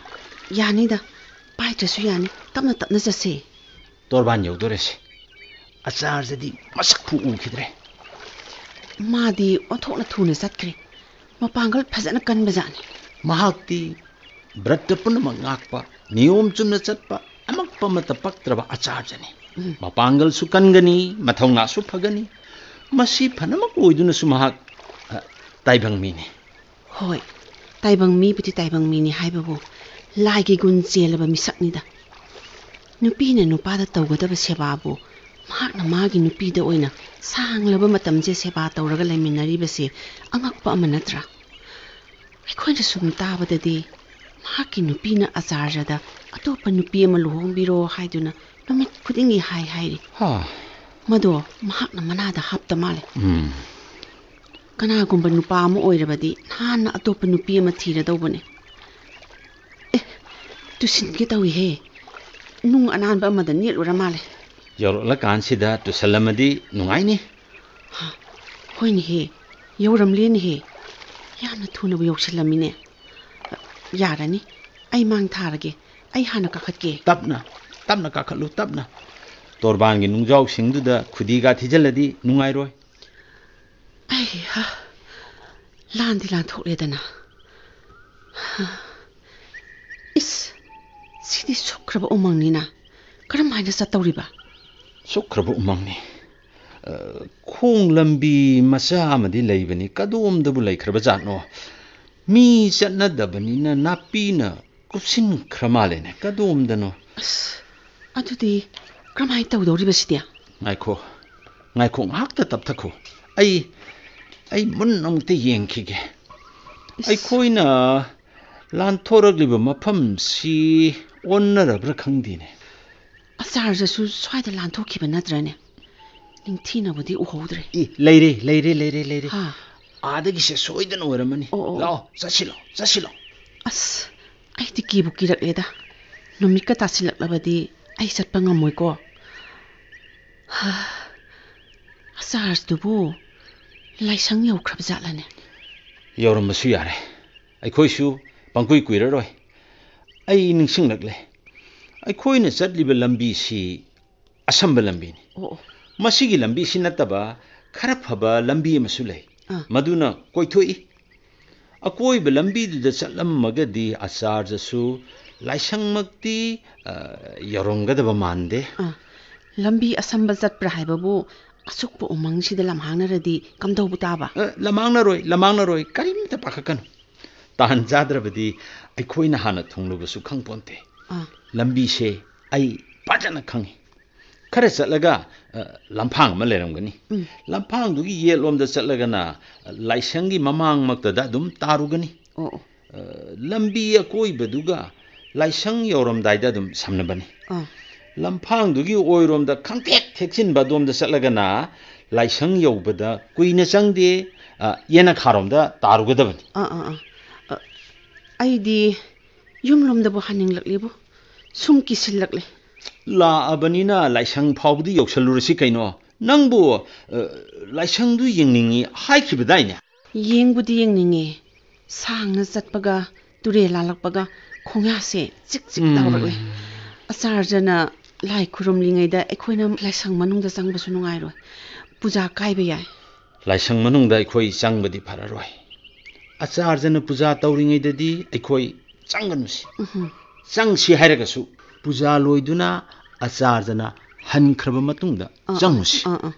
ꯌꯥꯅꯤꯗ, ꯄꯥꯏꯗ꯭ꯔꯁꯨ ꯌꯥꯅꯤ꯫ ꯇꯞꯅ ꯇꯞꯅ ꯆꯠꯁꯦ꯫ ꯇꯣꯔꯕꯥꯟ ꯌꯧꯗꯣꯔꯦꯁꯦ꯫ ꯑꯆꯥꯔꯖꯗꯤ ꯃꯁꯛꯄꯨ ꯎꯈꯤꯗ꯭ꯔꯦ꯫ ꯃꯥꯗꯤ ꯑꯣꯟꯊꯣꯛꯅ ꯊꯨꯅ ꯆꯠꯈ꯭ꯔꯦ꯫ ꯃꯄꯥꯡꯒꯜ ꯐꯖꯅ ꯀꯟꯕꯖꯥꯠꯅꯤ꯫ ꯃꯍꯥꯛꯇꯤ ꯕ꯭ꯔꯠꯇ ꯄꯨꯝꯅꯃꯛ ꯉꯥꯛꯄ, ꯅꯤꯌꯣꯝ ꯆꯨꯝꯅ ꯆꯠꯄ, ꯑꯃꯛꯄ ꯑꯃꯠꯇ ꯄꯛꯇ꯭ꯔꯕ ꯑꯆꯥꯔꯖꯅꯤ꯫ ꯎꯝ꯫ ꯃꯄꯥꯡꯒꯜꯁꯨ ꯀꯟꯒꯅꯤ, ꯃꯊꯧꯅꯥꯁꯨ ꯐꯒꯅꯤ꯫ ꯃꯁꯤ ꯐꯅꯃꯛ ꯑꯣꯏꯗꯨꯅꯁꯨ ꯃꯍꯥꯛ, ꯑ, ꯇꯥꯏꯕꯪ ꯃꯤꯅꯤ꯫ ꯍꯣꯏ, ꯇꯥꯏꯕꯪ ꯃꯤꯕꯨꯗꯤ ꯇꯥꯏꯕꯪ ꯃꯤꯅꯤ ꯍꯥꯏꯕꯕꯨ ꯂꯥꯏꯒꯤ ꯒꯨꯟ ꯆꯦꯜꯂꯕ ꯃꯤꯁꯛꯅꯤꯗ꯫ ꯅꯨꯄꯤꯅ ꯅꯨꯄꯥꯗ ꯇꯧꯒꯗꯕ ꯁꯦꯕꯥꯕꯨ ꯃꯍꯥꯛꯅ ꯃꯥꯒꯤ ꯅꯨꯄꯤꯗ ꯑꯣꯏꯅ ꯁꯥꯡꯂꯕ ꯃꯇꯝꯁꯦ ꯁꯦꯕꯥ ꯇꯧꯔꯒ ꯂꯩꯃꯤꯟꯅꯔꯤꯕꯁꯦ ꯑꯉꯛꯄ ꯑꯃ ꯅꯠꯇ꯭ꯔꯥ? ꯑꯩꯈꯣꯏꯅ ꯁꯨꯝ ꯇꯥꯕꯗꯗꯤ ꯃꯍꯥꯛꯀꯤ ꯅꯨꯄꯤꯅ ꯑꯆꯥꯔꯖꯗ ꯑꯇꯣꯞꯄ ꯅꯨꯄꯤ ꯑꯃ ꯂꯨꯍꯣꯡꯕꯤꯔꯣ ꯍꯥꯏꯗꯨꯅ ꯅꯨꯃꯤꯠ ꯈꯨꯗꯤꯡꯒꯤ ꯍꯥꯏ ꯍꯥꯏꯔꯤ꯫ ꯍꯥ꯫ ꯃꯗꯣ ꯃꯍꯥꯛꯅ ꯃꯅꯥꯗ ꯍꯥꯞꯇ ꯃꯥꯜꯂꯦ꯫ ꯎꯝ꯫ ꯀꯅꯥꯒꯨꯝꯕ ꯅꯨꯄꯥ ꯑꯃ ꯑꯣꯏꯔꯕꯗꯤ ꯅꯍꯥꯟꯅ ꯑꯇꯣꯞꯄ ꯅꯨꯄꯤ ꯑꯃ ꯊꯤꯔꯗꯧꯕꯅꯦ꯫ ꯑꯦ, ꯇꯨꯁꯤꯟꯒꯦ ꯇꯧꯏꯍꯦ꯫ ꯅꯨꯡ ꯑꯅꯥꯟꯕ ꯑꯃꯗ ꯅꯦꯠꯂꯨꯔ ꯃꯥꯜꯂꯦ꯫ ꯌꯧꯔꯛꯂꯀꯥꯟꯁꯤꯗ ꯇꯨꯁꯜꯂꯝꯃꯗꯤ ꯅꯨꯡꯉꯥꯏꯅꯤ꯫ ꯍꯥ, ꯍꯣꯏꯅꯦꯍꯦ, ꯌꯧꯔꯝꯂꯦꯅꯦꯍꯦ꯫ ꯌꯥꯝꯅ ꯊꯨꯅꯕꯨ ꯌꯧꯁꯤꯜꯂꯝꯃꯤꯅꯦ꯫ ꯌꯥꯔꯅꯤ, ꯑꯩ ꯃꯥꯡ ꯊꯥꯔꯒꯦ꯫ ꯑꯩ ꯍꯥꯟꯅ ꯀꯥꯈꯠꯀꯦ꯫ ꯇꯞꯅ, ꯇꯞꯅ ꯀꯥꯈꯠꯂꯨ, ꯇꯞꯅ꯫ ꯇꯣꯔꯕꯥꯟꯒꯤ ꯅꯨꯡꯖꯥꯎꯁꯤꯡꯗꯨꯗ ꯈꯨꯗꯤꯒ ꯊꯤꯖꯤꯜꯂꯗꯤ ꯅꯨꯡꯉꯥꯏꯔꯣꯏ꯫ ꯑꯩ ꯍꯥ, ꯂꯥꯟꯗꯤ ꯂꯥꯟꯊꯣꯛꯂꯦꯗꯅ꯫ ꯏꯁ, ꯁꯤꯗꯤ ꯁꯨꯛꯈ꯭ꯔꯕ ꯎꯃꯪꯅꯤꯅ꯫ ꯀꯔꯝ ꯍꯥꯏꯅ ꯆꯠꯇꯧꯔꯤꯕ? ꯁꯨꯛꯈ꯭ꯔꯕ ꯎꯃꯪꯅꯤ꯫ ꯑ, ꯈꯣꯡ ꯂꯝꯕꯤ ꯃꯆꯥ ꯑꯃꯗꯤ ꯂꯩꯕꯅꯤ, ꯀꯗꯣꯝꯗꯕꯨ ꯂꯩꯈ꯭ꯔꯕ ꯖꯥꯠꯅꯣ? ꯃꯤ ꯆꯠꯅꯗꯕꯅꯤꯅ ꯅꯥꯄꯤꯅ ꯀꯨꯞꯁꯤꯟꯈ꯭ꯔ ꯃꯥꯜꯂꯦꯅꯦ, ꯀꯗꯣꯝꯗꯅꯣ? ꯑꯁ, ꯑꯗꯨꯗꯤ ꯀꯔꯝꯍꯥꯏꯅ ꯇꯧꯗꯧꯔꯤꯕ ꯁꯤꯗꯤ? ꯉꯥꯏꯈꯣ, ꯉꯥꯏꯈꯣ, ꯉꯥꯏꯍꯥꯛꯇ ꯇꯞꯊꯈꯣ꯫ ꯑꯩ, ꯑꯩ ꯃꯨꯟꯅ ꯑꯃꯨꯛꯇ ꯌꯦꯡꯈꯤꯒꯦ꯫ ꯏꯁ. ꯑꯩꯈꯣꯏꯅ ꯂꯥꯟꯊꯣꯔꯛꯂꯤꯕ ꯃꯐꯝꯁꯤ ꯑꯣꯟꯅꯔꯕ꯭ꯔꯥ ꯈꯪꯗꯦꯅꯦ꯫ ꯑꯆꯥꯔꯖꯁꯨ ꯁ꯭ꯋꯥꯏꯗ ꯂꯥꯟꯊꯣꯛꯈꯤꯕ ꯅꯠꯇ꯭ꯔꯅꯦ? ꯅꯤꯡꯊꯤꯅꯕꯨꯗꯤ ꯎꯍꯧꯗ꯭ꯔꯦ꯫ ꯏ, ꯂꯩꯔꯦ, ꯂꯩꯔꯦ, ꯂꯩꯔꯦ, ꯂꯩꯔꯦ꯫ ꯍꯥ. ꯑꯥꯗꯒꯤꯁꯦ ꯁꯣꯏꯗꯅ ꯑꯣꯏꯔꯝꯃꯅꯤ꯫ ꯑꯣ, ꯑꯣ. ꯂꯥꯛꯑꯣ, ꯆꯠꯁꯤ ꯂꯥꯛꯑꯣ, ꯆꯠꯁꯤ ꯂꯥꯛꯑꯣ꯫ ꯑꯁ, ꯑꯩꯗꯤ ꯀꯤꯕꯨ ꯀꯤꯔꯛꯂꯦꯗ꯫ ꯅꯨꯃꯤꯠꯀ ꯇꯥꯁꯤꯜꯂꯛꯂꯕꯗꯤ ꯑꯩ ꯆꯠꯄ ꯉꯝꯃꯣꯏꯀꯣ꯫ ꯍꯥ, ꯑꯆꯥꯔꯖꯇꯨꯕꯨ ꯂꯥꯏꯁꯪ ꯌꯧꯈ꯭ꯔꯕ ꯖꯥꯠꯂꯅꯦ? ꯌꯧꯔꯝꯕꯁꯨ ꯌꯥꯔꯦ꯫ ꯑꯩꯈꯣꯏꯁꯨ ꯄꯪꯀꯨꯏ ꯀꯨꯏꯔꯔꯣꯏ꯫ ꯑꯩ ꯅꯤꯡꯁꯤꯡꯂꯛꯂꯦ꯫ ꯑꯩꯈꯣꯏꯅ ꯆꯠꯂꯤꯕ ꯂꯝꯕꯤꯁꯤ ꯑꯁꯝꯕ ꯂꯝꯕꯤꯅꯤ꯫ ꯑꯣ, ꯑꯣ. ꯃꯁꯤꯒꯤ ꯂꯝꯕꯤꯁꯤ ꯅꯠꯇꯕ ꯈꯔ ꯐꯕ ꯂꯝꯕꯤ ꯑꯃꯁꯨ ꯂꯩ꯫ ꯑꯥ. ꯃꯗꯨꯅ ꯀꯣꯏꯊꯣꯛꯏ꯫ ꯑꯀꯣꯏꯕ ꯂꯝꯕꯤꯗꯨꯗ ꯆꯠꯂꯝꯃꯒꯗꯤ ꯑꯆꯥꯔꯖꯁꯨ ꯂꯥꯏꯁꯪꯃꯛꯇꯤ, ꯑ, ꯌꯧꯔꯝꯒꯗꯕ ꯃꯥꯟꯗꯦ꯫ ꯑꯥ, ꯂꯝꯕꯤ ꯑꯁꯝꯕ ꯆꯠꯄ꯭ꯔꯥ ꯍꯥꯏꯕꯕꯨ ꯑꯁꯨꯛꯄ ꯎꯃꯪꯁꯤꯗ ꯂꯝꯍꯥꯡꯅꯔꯗꯤ ꯀꯝꯗꯧꯕ ꯇꯥꯕ? ꯑ, ꯂꯝꯍꯥꯡꯅꯔꯣꯏ, ꯂꯝꯍꯥꯡꯅꯔꯣꯏ, ꯀꯔꯤꯝꯇ ꯄꯥꯈꯠꯀꯅꯨ꯫ ꯇꯥꯟ ꯆꯥꯗ꯭ꯔꯕꯗꯤ ꯑꯩꯈꯣꯏꯅ ꯍꯥꯟꯅ ꯊꯨꯡꯂꯨꯕꯁꯨ ꯈꯪꯄꯣꯟꯇꯦ꯫ ꯑꯥ. ꯂꯝꯕꯤꯁꯦ ꯑꯩ ꯐꯖꯅ ꯈꯪꯉꯤ꯫ ꯈꯔ ꯆꯠꯂꯒ, ꯑ, ꯂꯝꯐꯥꯡ ꯑꯃ ꯂꯩꯔꯝꯒꯅꯤ꯫ ꯎꯝ. ꯂꯝꯐꯥꯡꯗꯨꯒꯤ ꯌꯦꯠꯂꯣꯝꯗ ꯆꯠꯂꯒꯅ ꯂꯥꯏꯁꯪꯒꯤ ꯃꯃꯥꯡꯃꯛꯇꯗ ꯑꯗꯨꯝ ꯇꯥꯔꯨꯒꯅꯤ꯫ ꯑꯣ, ꯑꯣ. ꯑ, ꯂꯝꯕꯤ ꯑꯀꯣꯏꯕꯗꯨꯒ ꯂꯥꯏꯁꯪ ꯌꯧꯔꯝꯗꯥꯏꯗ ꯑꯗꯨꯝ ꯁꯝꯅꯕꯅꯤ꯫ ꯑꯥ. ꯂꯝꯐꯥꯡꯗꯨꯒꯤ ꯑꯣꯏꯔꯣꯝꯗ ꯈꯪꯇꯦꯛ ꯊꯦꯛꯆꯤꯟꯕ ꯑꯗꯣꯝꯗ ꯆꯠꯂꯒꯅ ꯂꯥꯏꯁꯪ ꯌꯧꯕꯗ ꯀꯨꯏꯅ ꯆꯪꯗꯦ, ꯑ, ꯌꯦꯅꯈꯥꯔꯣꯝꯗ ꯇꯥꯔꯨꯒꯗꯕꯅꯤ꯫ ꯑꯥ, ꯑꯥ, ꯑꯥ. ꯑ, ꯑꯩꯗꯤ ꯌꯨꯝꯂꯣꯝꯗꯕꯨ ꯍꯟꯅꯤꯡꯂꯛꯂꯦꯕꯨ꯫ ꯁꯨꯝ ꯀꯤꯁꯤꯜꯂꯛꯂꯦ꯫ ꯂꯥꯛꯑꯕꯅꯤꯅ ꯂꯥꯏꯁꯪ ꯐꯥꯎꯕꯗꯤ ꯌꯧꯁꯜꯂꯨꯔꯁꯤ ꯀꯩꯅꯣ꯫ ꯅꯪꯕꯨ, ꯑ, ꯂꯥꯏꯁꯪꯗꯨ ꯌꯦꯡꯅꯤꯡꯉꯤ ꯍꯥꯏꯈꯤꯕꯗꯥꯏꯅꯦ? ꯌꯦꯡꯕꯨꯗꯤ ꯌꯦꯡꯅꯤꯡꯉꯦ꯫ ꯁꯥꯡꯅ ꯆꯠꯄꯒ ꯇꯨꯔꯦꯜ ꯂꯥꯜꯂꯛꯄꯒ ꯈꯣꯡꯌꯥꯁꯦ ꯆꯤꯛ ꯆꯤꯛ ꯎꯝ. ꯂꯥꯎꯔꯛꯂꯦ꯫ ꯑꯆꯥꯔꯖꯅ ꯂꯥꯏ ꯈꯨꯔꯨꯝꯂꯤꯉꯩꯗ ꯑꯩꯈꯣꯏꯅ ꯂꯥꯏꯁꯪ ꯃꯅꯨꯡꯗ ꯆꯪꯕꯁꯨ ꯅꯨꯡꯉꯥꯏꯔꯣꯏ꯫ ꯄꯨꯖꯥ ꯀꯥꯏꯕ ꯌꯥꯏ꯫ ꯂꯥꯏꯁꯪ ꯃꯅꯨꯡꯗ ꯑꯩꯈꯣꯏ ꯆꯪꯕꯗꯤ ꯐꯔꯔꯣꯏ꯫ ꯑꯆꯥꯔꯖꯅ ꯄꯨꯖꯥ ꯇꯧꯔꯤꯉꯩꯗꯗꯤ ꯑꯩꯈꯣꯏ ꯆꯪꯒꯅꯨꯁꯤ꯫ ꯎꯝꯍꯨꯝ꯫ ꯆꯪꯁꯤ ꯍꯥꯏꯔꯒꯁꯨ ꯄꯨꯖꯥ ꯂꯣꯏꯗꯨꯅ ꯑꯆꯥꯔꯖꯅ ꯍꯟꯈ꯭ꯔꯕ ꯃꯇꯨꯡꯗ ꯑꯥ, ꯆꯪꯉꯨꯁꯤ꯫ ꯑꯥ, ꯑꯥ꯫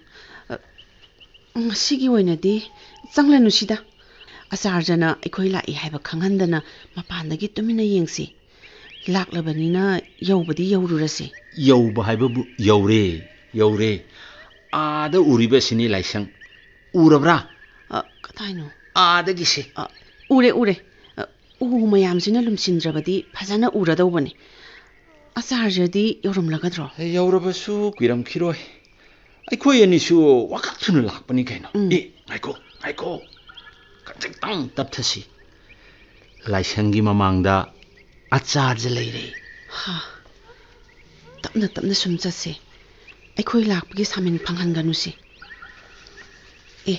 ꯑ, ꯉꯁꯤꯒꯤ ꯑꯣꯏꯅꯗꯤ ꯆꯪꯂꯅꯨꯁꯤꯗ꯫ ꯑꯆꯥꯔꯖꯅ ꯑꯩꯈꯣꯏ ꯂꯥꯛꯏ ꯍꯥꯏꯕ ꯈꯪꯍꯟꯗꯅ ꯃꯄꯥꯟꯗꯒꯤ ꯇꯨꯃꯤꯟꯅ ꯌꯦꯡꯁꯤ꯫ ꯂꯥꯛꯂꯕꯅꯤꯅ ꯌꯧꯕꯗꯤ ꯌꯧꯔꯨꯔꯁꯤ꯫ ꯌꯧꯕ ꯍꯥꯏꯕꯕꯨ ꯌꯧꯔꯦ, ꯌꯧꯔꯦ꯫ ꯑꯥꯗ ꯎꯔꯤꯕꯁꯤꯅꯤ ꯂꯥꯏꯁꯪ꯫ ꯎꯔꯕ꯭ꯔꯥ? ꯑ, ꯀꯗꯥꯏꯅꯣ? ꯑꯥꯗꯒꯤꯁꯦ꯫ ꯑ, ꯎꯔꯦ, ꯎꯔꯦ꯫ ꯑ, ꯎ ꯃꯌꯥꯝꯁꯤꯅ ꯂꯨꯝꯁꯤꯟꯗ꯭ꯔꯕꯗꯤ ꯐꯖꯅ ꯎꯔꯗꯧꯕꯅꯤ꯫ ꯑꯆꯥꯔꯖꯗꯤ ꯌꯧꯔꯝꯂꯒꯗ꯭ꯔꯣ? ꯌꯧꯔꯕꯁꯨ ꯀꯨꯏꯔꯝꯈꯤꯔꯣꯏ꯫ ꯑꯩꯈꯣꯏ ꯑꯅꯤꯁꯨ ꯋꯥꯀꯠ ꯊꯨꯅ ꯂꯥꯛꯄꯅꯤ ꯀꯩꯅꯣ꯫ ꯎꯝ꯫ ꯑꯦ, ꯉꯥꯏꯈꯣ, ꯉꯥꯏꯈꯣ꯫ ꯈꯖꯤꯛꯇꯪ ꯇꯞꯊꯁꯤ꯫ ꯂꯥꯏꯁꯪꯒꯤ ꯃꯃꯥꯡꯗ ꯑꯆꯥꯔꯖ ꯂꯩꯔꯦ꯫ ꯍꯥ꯫ ꯇꯞꯅ ꯇꯞꯅ ꯁꯨꯝ ꯆꯠꯁꯦ꯫ ꯑꯩꯈꯣꯏ ꯂꯥꯛꯄꯒꯤ ꯁꯥꯃꯤꯟ ꯐꯪꯍꯟꯒꯅꯨꯁꯦ꯫ ꯑꯦ,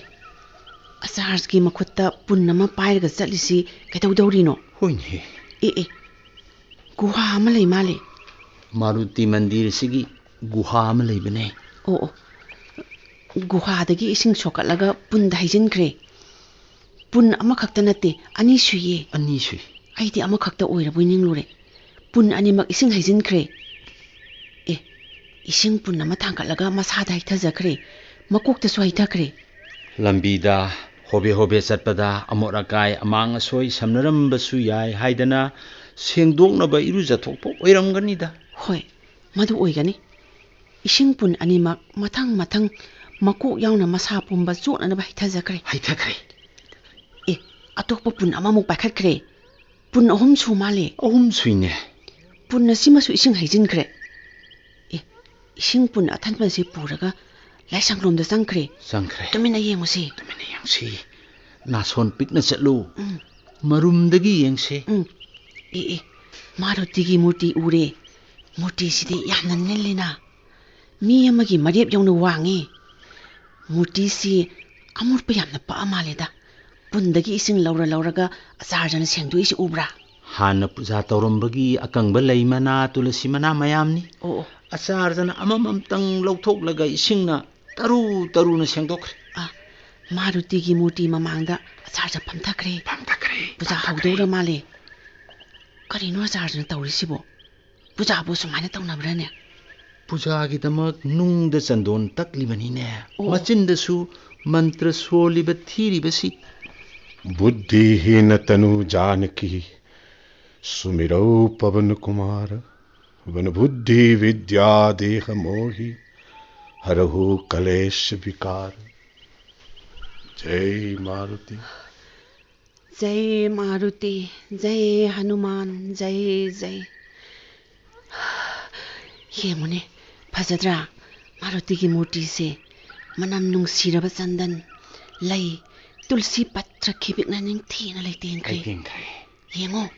ꯑꯆꯥꯔꯖꯀꯤ ꯃꯈꯨꯠꯇ ꯄꯨꯟ ꯑꯃ ꯄꯥꯏꯔꯒ ꯆꯠꯂꯤꯁꯤ ꯀꯩꯗꯧꯗꯧꯔꯤꯅꯣ? ꯍꯣꯏꯅꯦ꯫ ꯑꯦ, ꯑꯦ, ꯒꯨꯍꯥ ꯑꯃ ꯂꯩ ꯃꯥꯜꯂꯦ꯫ ꯃꯥꯔꯨꯇꯤ ꯃꯟꯗꯤꯔ ꯑꯁꯤꯒꯤ ꯒꯨꯍꯥ ꯑꯃ ꯂꯩꯕꯅꯦ꯫ ꯑꯣ, ꯑꯣ꯫ ꯒꯨꯍꯥꯗꯒꯤ ꯏꯁꯤꯡ ꯁꯣꯛꯀꯠꯂꯒ ꯄꯨꯟꯗ ꯍꯩꯖꯤꯟꯈ꯭ꯔꯦ꯫ ꯄꯨꯟ ꯑꯃꯈꯛꯇ ꯅꯠꯇꯦ, ꯑꯅꯤ ꯁꯨꯏꯌꯦ꯫ ꯑꯅꯤ ꯁꯨꯏ꯫ ꯑꯩꯗꯤ ꯑꯃꯈꯛꯇ ꯑꯣꯏꯔꯕꯣꯏ ꯅꯤꯡꯂꯨꯔꯦ꯫ ꯄꯨꯟ ꯑꯅꯤꯃꯛ ꯏꯁꯤꯡ ꯍꯩꯖꯤꯟꯈ꯭ꯔꯦ꯫ ꯑꯦ, ꯏꯁꯤꯡ ꯄꯨꯟ ꯑꯃ ꯊꯥꯡꯒꯠꯂꯒ ꯃꯁꯥꯗ ꯍꯩꯊꯖꯈ꯭ꯔꯦ꯫ ꯃꯀꯣꯛꯇꯁꯨ ꯍꯩꯊꯈ꯭ꯔꯦ꯫ ꯂꯝꯕꯤꯗ ꯍꯣꯕꯦ ꯍꯣꯕꯦ ꯆꯠꯄꯗ ꯑꯃꯣꯠ ꯑꯀꯥꯏ ꯑꯃꯥꯡ ꯑꯁꯣꯏ ꯁꯝꯅꯔꯝꯕꯁꯨ ꯌꯥꯏ ꯍꯥꯏꯗꯅ ꯁꯦꯡꯗꯣꯛꯅꯕ ꯏꯔꯨꯖꯊꯣꯛꯄ ꯑꯣꯏꯔꯝꯒꯅꯤꯗ꯫ ꯍꯣꯏ, ꯃꯗꯨ ꯑꯣꯏꯒꯅꯤ꯫ ꯏꯁꯤꯡ ꯄꯨꯟ ꯑꯅꯤꯃꯛ ꯃꯊꯪ ꯃꯊꯪ ꯃꯀꯣꯛ ꯌꯥꯎꯅ ꯃꯁꯥ ꯄꯨꯝꯕ ꯆꯣꯠꯅꯅꯕ ꯍꯩꯊꯖꯈ꯭ꯔꯦ꯫ ꯍꯩꯊꯈ꯭ꯔꯦ꯫ ꯑꯦ, ꯑꯇꯣꯞꯄ ꯄꯨꯟ ꯑꯃꯃꯨꯛ ꯄꯥꯏꯈꯠꯈ꯭ꯔꯦ꯫ ꯄꯨꯟ ꯑꯍꯨꯝ ꯁꯨ ꯃꯥꯜꯂꯦ꯫ ꯑꯍꯨꯝ ꯁꯨꯏꯅꯦ꯫ ꯄꯨꯟ ꯑꯁꯤꯃꯁꯨ ꯏꯁꯤꯡ ꯍꯩꯖꯤꯟꯈ꯭ꯔꯦ꯫ ꯑꯦ, ꯏꯁꯤꯡ ꯄꯨꯟ ꯑꯊꯟꯕꯁꯤ ꯄꯨꯔꯒ ꯂꯥꯏꯁꯪꯂꯣꯝꯗ ꯆꯪꯈ꯭ꯔꯦ꯫ ꯆꯪꯈ꯭ꯔꯦ꯫ ꯇꯨꯃꯤꯟꯅ ꯌꯦꯡꯉꯨꯁꯤ꯫ ꯇꯨꯃꯤꯟꯅ ꯌꯦꯡꯁꯤ꯫ ꯅꯥꯁꯣꯟ ꯄꯤꯛꯅ ꯆꯠꯂꯨ꯫ ꯎꯝ꯫ ꯃꯔꯨꯝꯗꯒꯤ ꯌꯦꯡꯁꯤ꯫ ꯎꯝ꯫ ꯑꯦ, ꯑꯦ, ꯃꯥꯔꯨꯇꯤꯒꯤ ꯃꯨꯔꯇꯤ ꯎꯔꯦ꯫ ꯃꯨꯔꯇꯤꯁꯤꯗꯤ ꯌꯥꯝꯅ ꯅꯦꯜꯂꯤꯅ꯫ ꯃꯤ ꯑꯃꯒꯤ ꯃꯔꯦꯞ ꯌꯧꯅ ꯋꯥꯡꯉꯤ꯫ ꯃꯨꯔꯇꯤꯁꯤ ꯑꯃꯣꯠꯄ ꯌꯥꯝꯅ ꯄꯛꯑ ꯃꯥꯜꯂꯦꯗ꯫ ꯄꯨꯟꯗꯒꯤ ꯏꯁꯤꯡ ꯂꯧꯔ ꯂꯧꯔꯒ ꯑꯆꯥꯔꯖꯅ ꯁꯦꯡꯗꯣꯛꯏꯁꯤ ꯎꯕ꯭ꯔꯥ? ꯍꯥꯟꯅ ꯄꯨꯖꯥ ꯇꯧꯔꯝꯕꯒꯤ ꯑꯀꯪꯕ ꯂꯩ ꯃꯅꯥ, ꯇꯨꯂꯁꯤ ꯃꯅꯥ ꯃꯌꯥꯝꯅꯤ꯫ ꯑꯣ, ꯑꯣ꯫ ꯑꯆꯥꯔꯖꯅ ꯑꯃꯃꯝꯇꯪ ꯂꯧꯊꯣꯛꯂꯒ ꯏꯁꯤꯡꯅ ꯇꯔꯨ ꯇꯔꯨꯅ ꯁꯦꯡꯗꯣꯛꯈ꯭ꯔꯦ꯫ ꯑ, ꯃꯥꯔꯨꯇꯤꯒꯤ ꯃꯨꯔꯇꯤ ꯃꯃꯥꯡꯗ ꯑꯆꯥꯔꯖ ꯐꯝꯊꯈ꯭ꯔꯦ꯫ ꯐꯝꯊꯈ꯭ꯔꯦ, ꯄꯨꯖꯥ ꯐꯝꯊꯈ꯭ꯔꯦ꯫ ꯍꯧꯗꯧꯔ ꯃꯥꯜꯂꯦ꯫ ꯀꯔꯤꯅꯣ ꯑꯆꯥꯔꯖꯅ ꯇꯧꯔꯤꯁꯤꯕꯣ? ꯄꯨꯖꯥꯕꯨ ꯁꯨꯃꯥꯏꯅ ꯇꯧꯅꯕ꯭ꯔꯥꯅꯦ? ꯄꯨꯖꯥꯒꯤꯗꯃꯛ ꯅꯨꯡꯗ ꯆꯟꯗꯣꯟ ꯇꯛꯂꯤꯕꯅꯤꯅꯦ꯫ ꯑꯣ꯫ ꯃꯆꯤꯟꯗꯁꯨ ꯃꯟꯇ꯭ꯔ ꯁꯣꯜꯂꯤꯕ ꯊꯤꯔꯤꯕꯁꯤ꯫ बुद्धिहीन तनु जानकी सुमिरौ पवन कुमार। वन बुद्धि विद्या देह मोहि हरहु कलेश विकार। जय मारुति। जय मारुति, जय हनुमान, जय जय। ꯌꯦꯡꯉꯨꯅꯦ, ꯐꯖꯗ꯭ꯔꯥ? ꯃꯥꯔꯨꯇꯤꯒꯤ ꯃꯨꯔꯇꯤꯁꯦ ꯃꯅꯝ ꯅꯨꯡꯁꯤꯔꯕ ꯆꯟꯗꯟ, ꯂꯩ, ꯇꯨꯜꯁꯤ ꯄꯠꯇ꯭ꯔ ꯈꯤꯕꯤꯛꯅ ꯅꯤꯡꯊꯤꯅ ꯂꯩꯇꯦꯡꯈ꯭ꯔꯦ꯫ ꯂꯩꯇꯦꯡꯈ꯭ꯔꯦ꯫ ꯌꯦꯡꯉꯣ,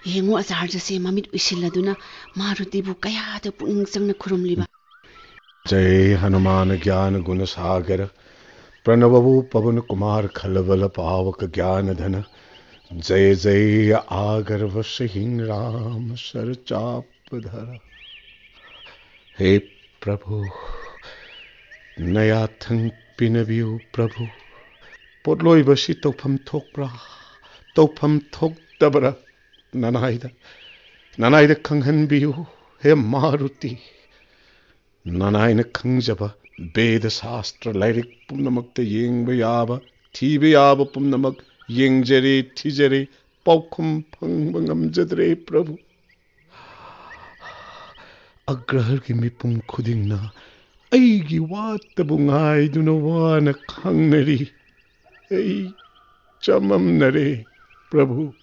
ꯌꯦꯡꯉꯣ, ꯑꯆꯥꯔꯖꯁꯦ ꯃꯃꯤꯠ ꯎꯏꯁꯤꯜꯂꯗꯨꯅ ꯃꯥꯔꯨꯇꯤꯕꯨ ꯀꯌꯥꯗ ꯄꯨꯛꯅꯤꯡ ꯆꯪꯅ ꯈꯨꯔꯨꯝꯂꯤꯕ꯫ जय हनुमान ज्ञान गुण सागर। प्रणवौ पवन कुमार खलबल पावक ज्ञान धन। जय जय आगर वसहिं राम सर चाप धर। हे प्रभु, ꯅꯌꯥꯊꯪ ꯄꯤꯅꯕꯤꯌꯨ ꯄ꯭ꯔꯚꯨ꯫ ꯄꯣꯠꯂꯣꯏꯕꯁꯤ ꯇꯧꯐꯝ ꯊꯣꯛꯄ꯭ꯔꯥ, ꯇꯧꯐꯝ ꯊꯣꯛꯇꯕ꯭ꯔꯥ? ꯅꯅꯥꯏꯗ, ꯅꯅꯥꯏꯗ ꯈꯪꯍꯟꯕꯤꯌꯨ, ꯍꯦ ꯃꯥꯔꯨꯇꯤ꯫ ꯅꯅꯥꯏꯅ ꯈꯪꯖꯕ ꯕꯦꯗ ꯁꯥꯁꯇ꯭ꯔ ꯂꯥꯏꯔꯤꯛ ꯄꯨꯝꯅꯃꯛꯇ ꯌꯦꯡꯕ ꯌꯥꯕ, ꯊꯤꯕ ꯌꯥꯕ ꯄꯨꯝꯅꯃꯛ ꯌꯦꯡꯖꯔꯦ, ꯊꯤꯖꯔꯦ, ꯄꯥꯎꯈꯨꯝ ꯐꯪꯕ ꯉꯝꯖꯗ꯭ꯔꯦ ꯄ꯭ꯔꯚꯨ꯫ ꯑꯒ꯭ꯔꯍꯒꯤ ꯃꯤꯄꯨꯝ ꯈꯨꯗꯤꯡꯅ ꯑꯩꯒꯤ ꯋꯥꯇꯕꯨ ꯉꯥꯏꯗꯨꯅ ꯋꯥꯅ ꯈꯥꯡꯅꯔꯤ꯫ ꯑꯩ ꯆꯃꯝꯅꯔꯦ ꯄ꯭ꯔꯚꯨ꯫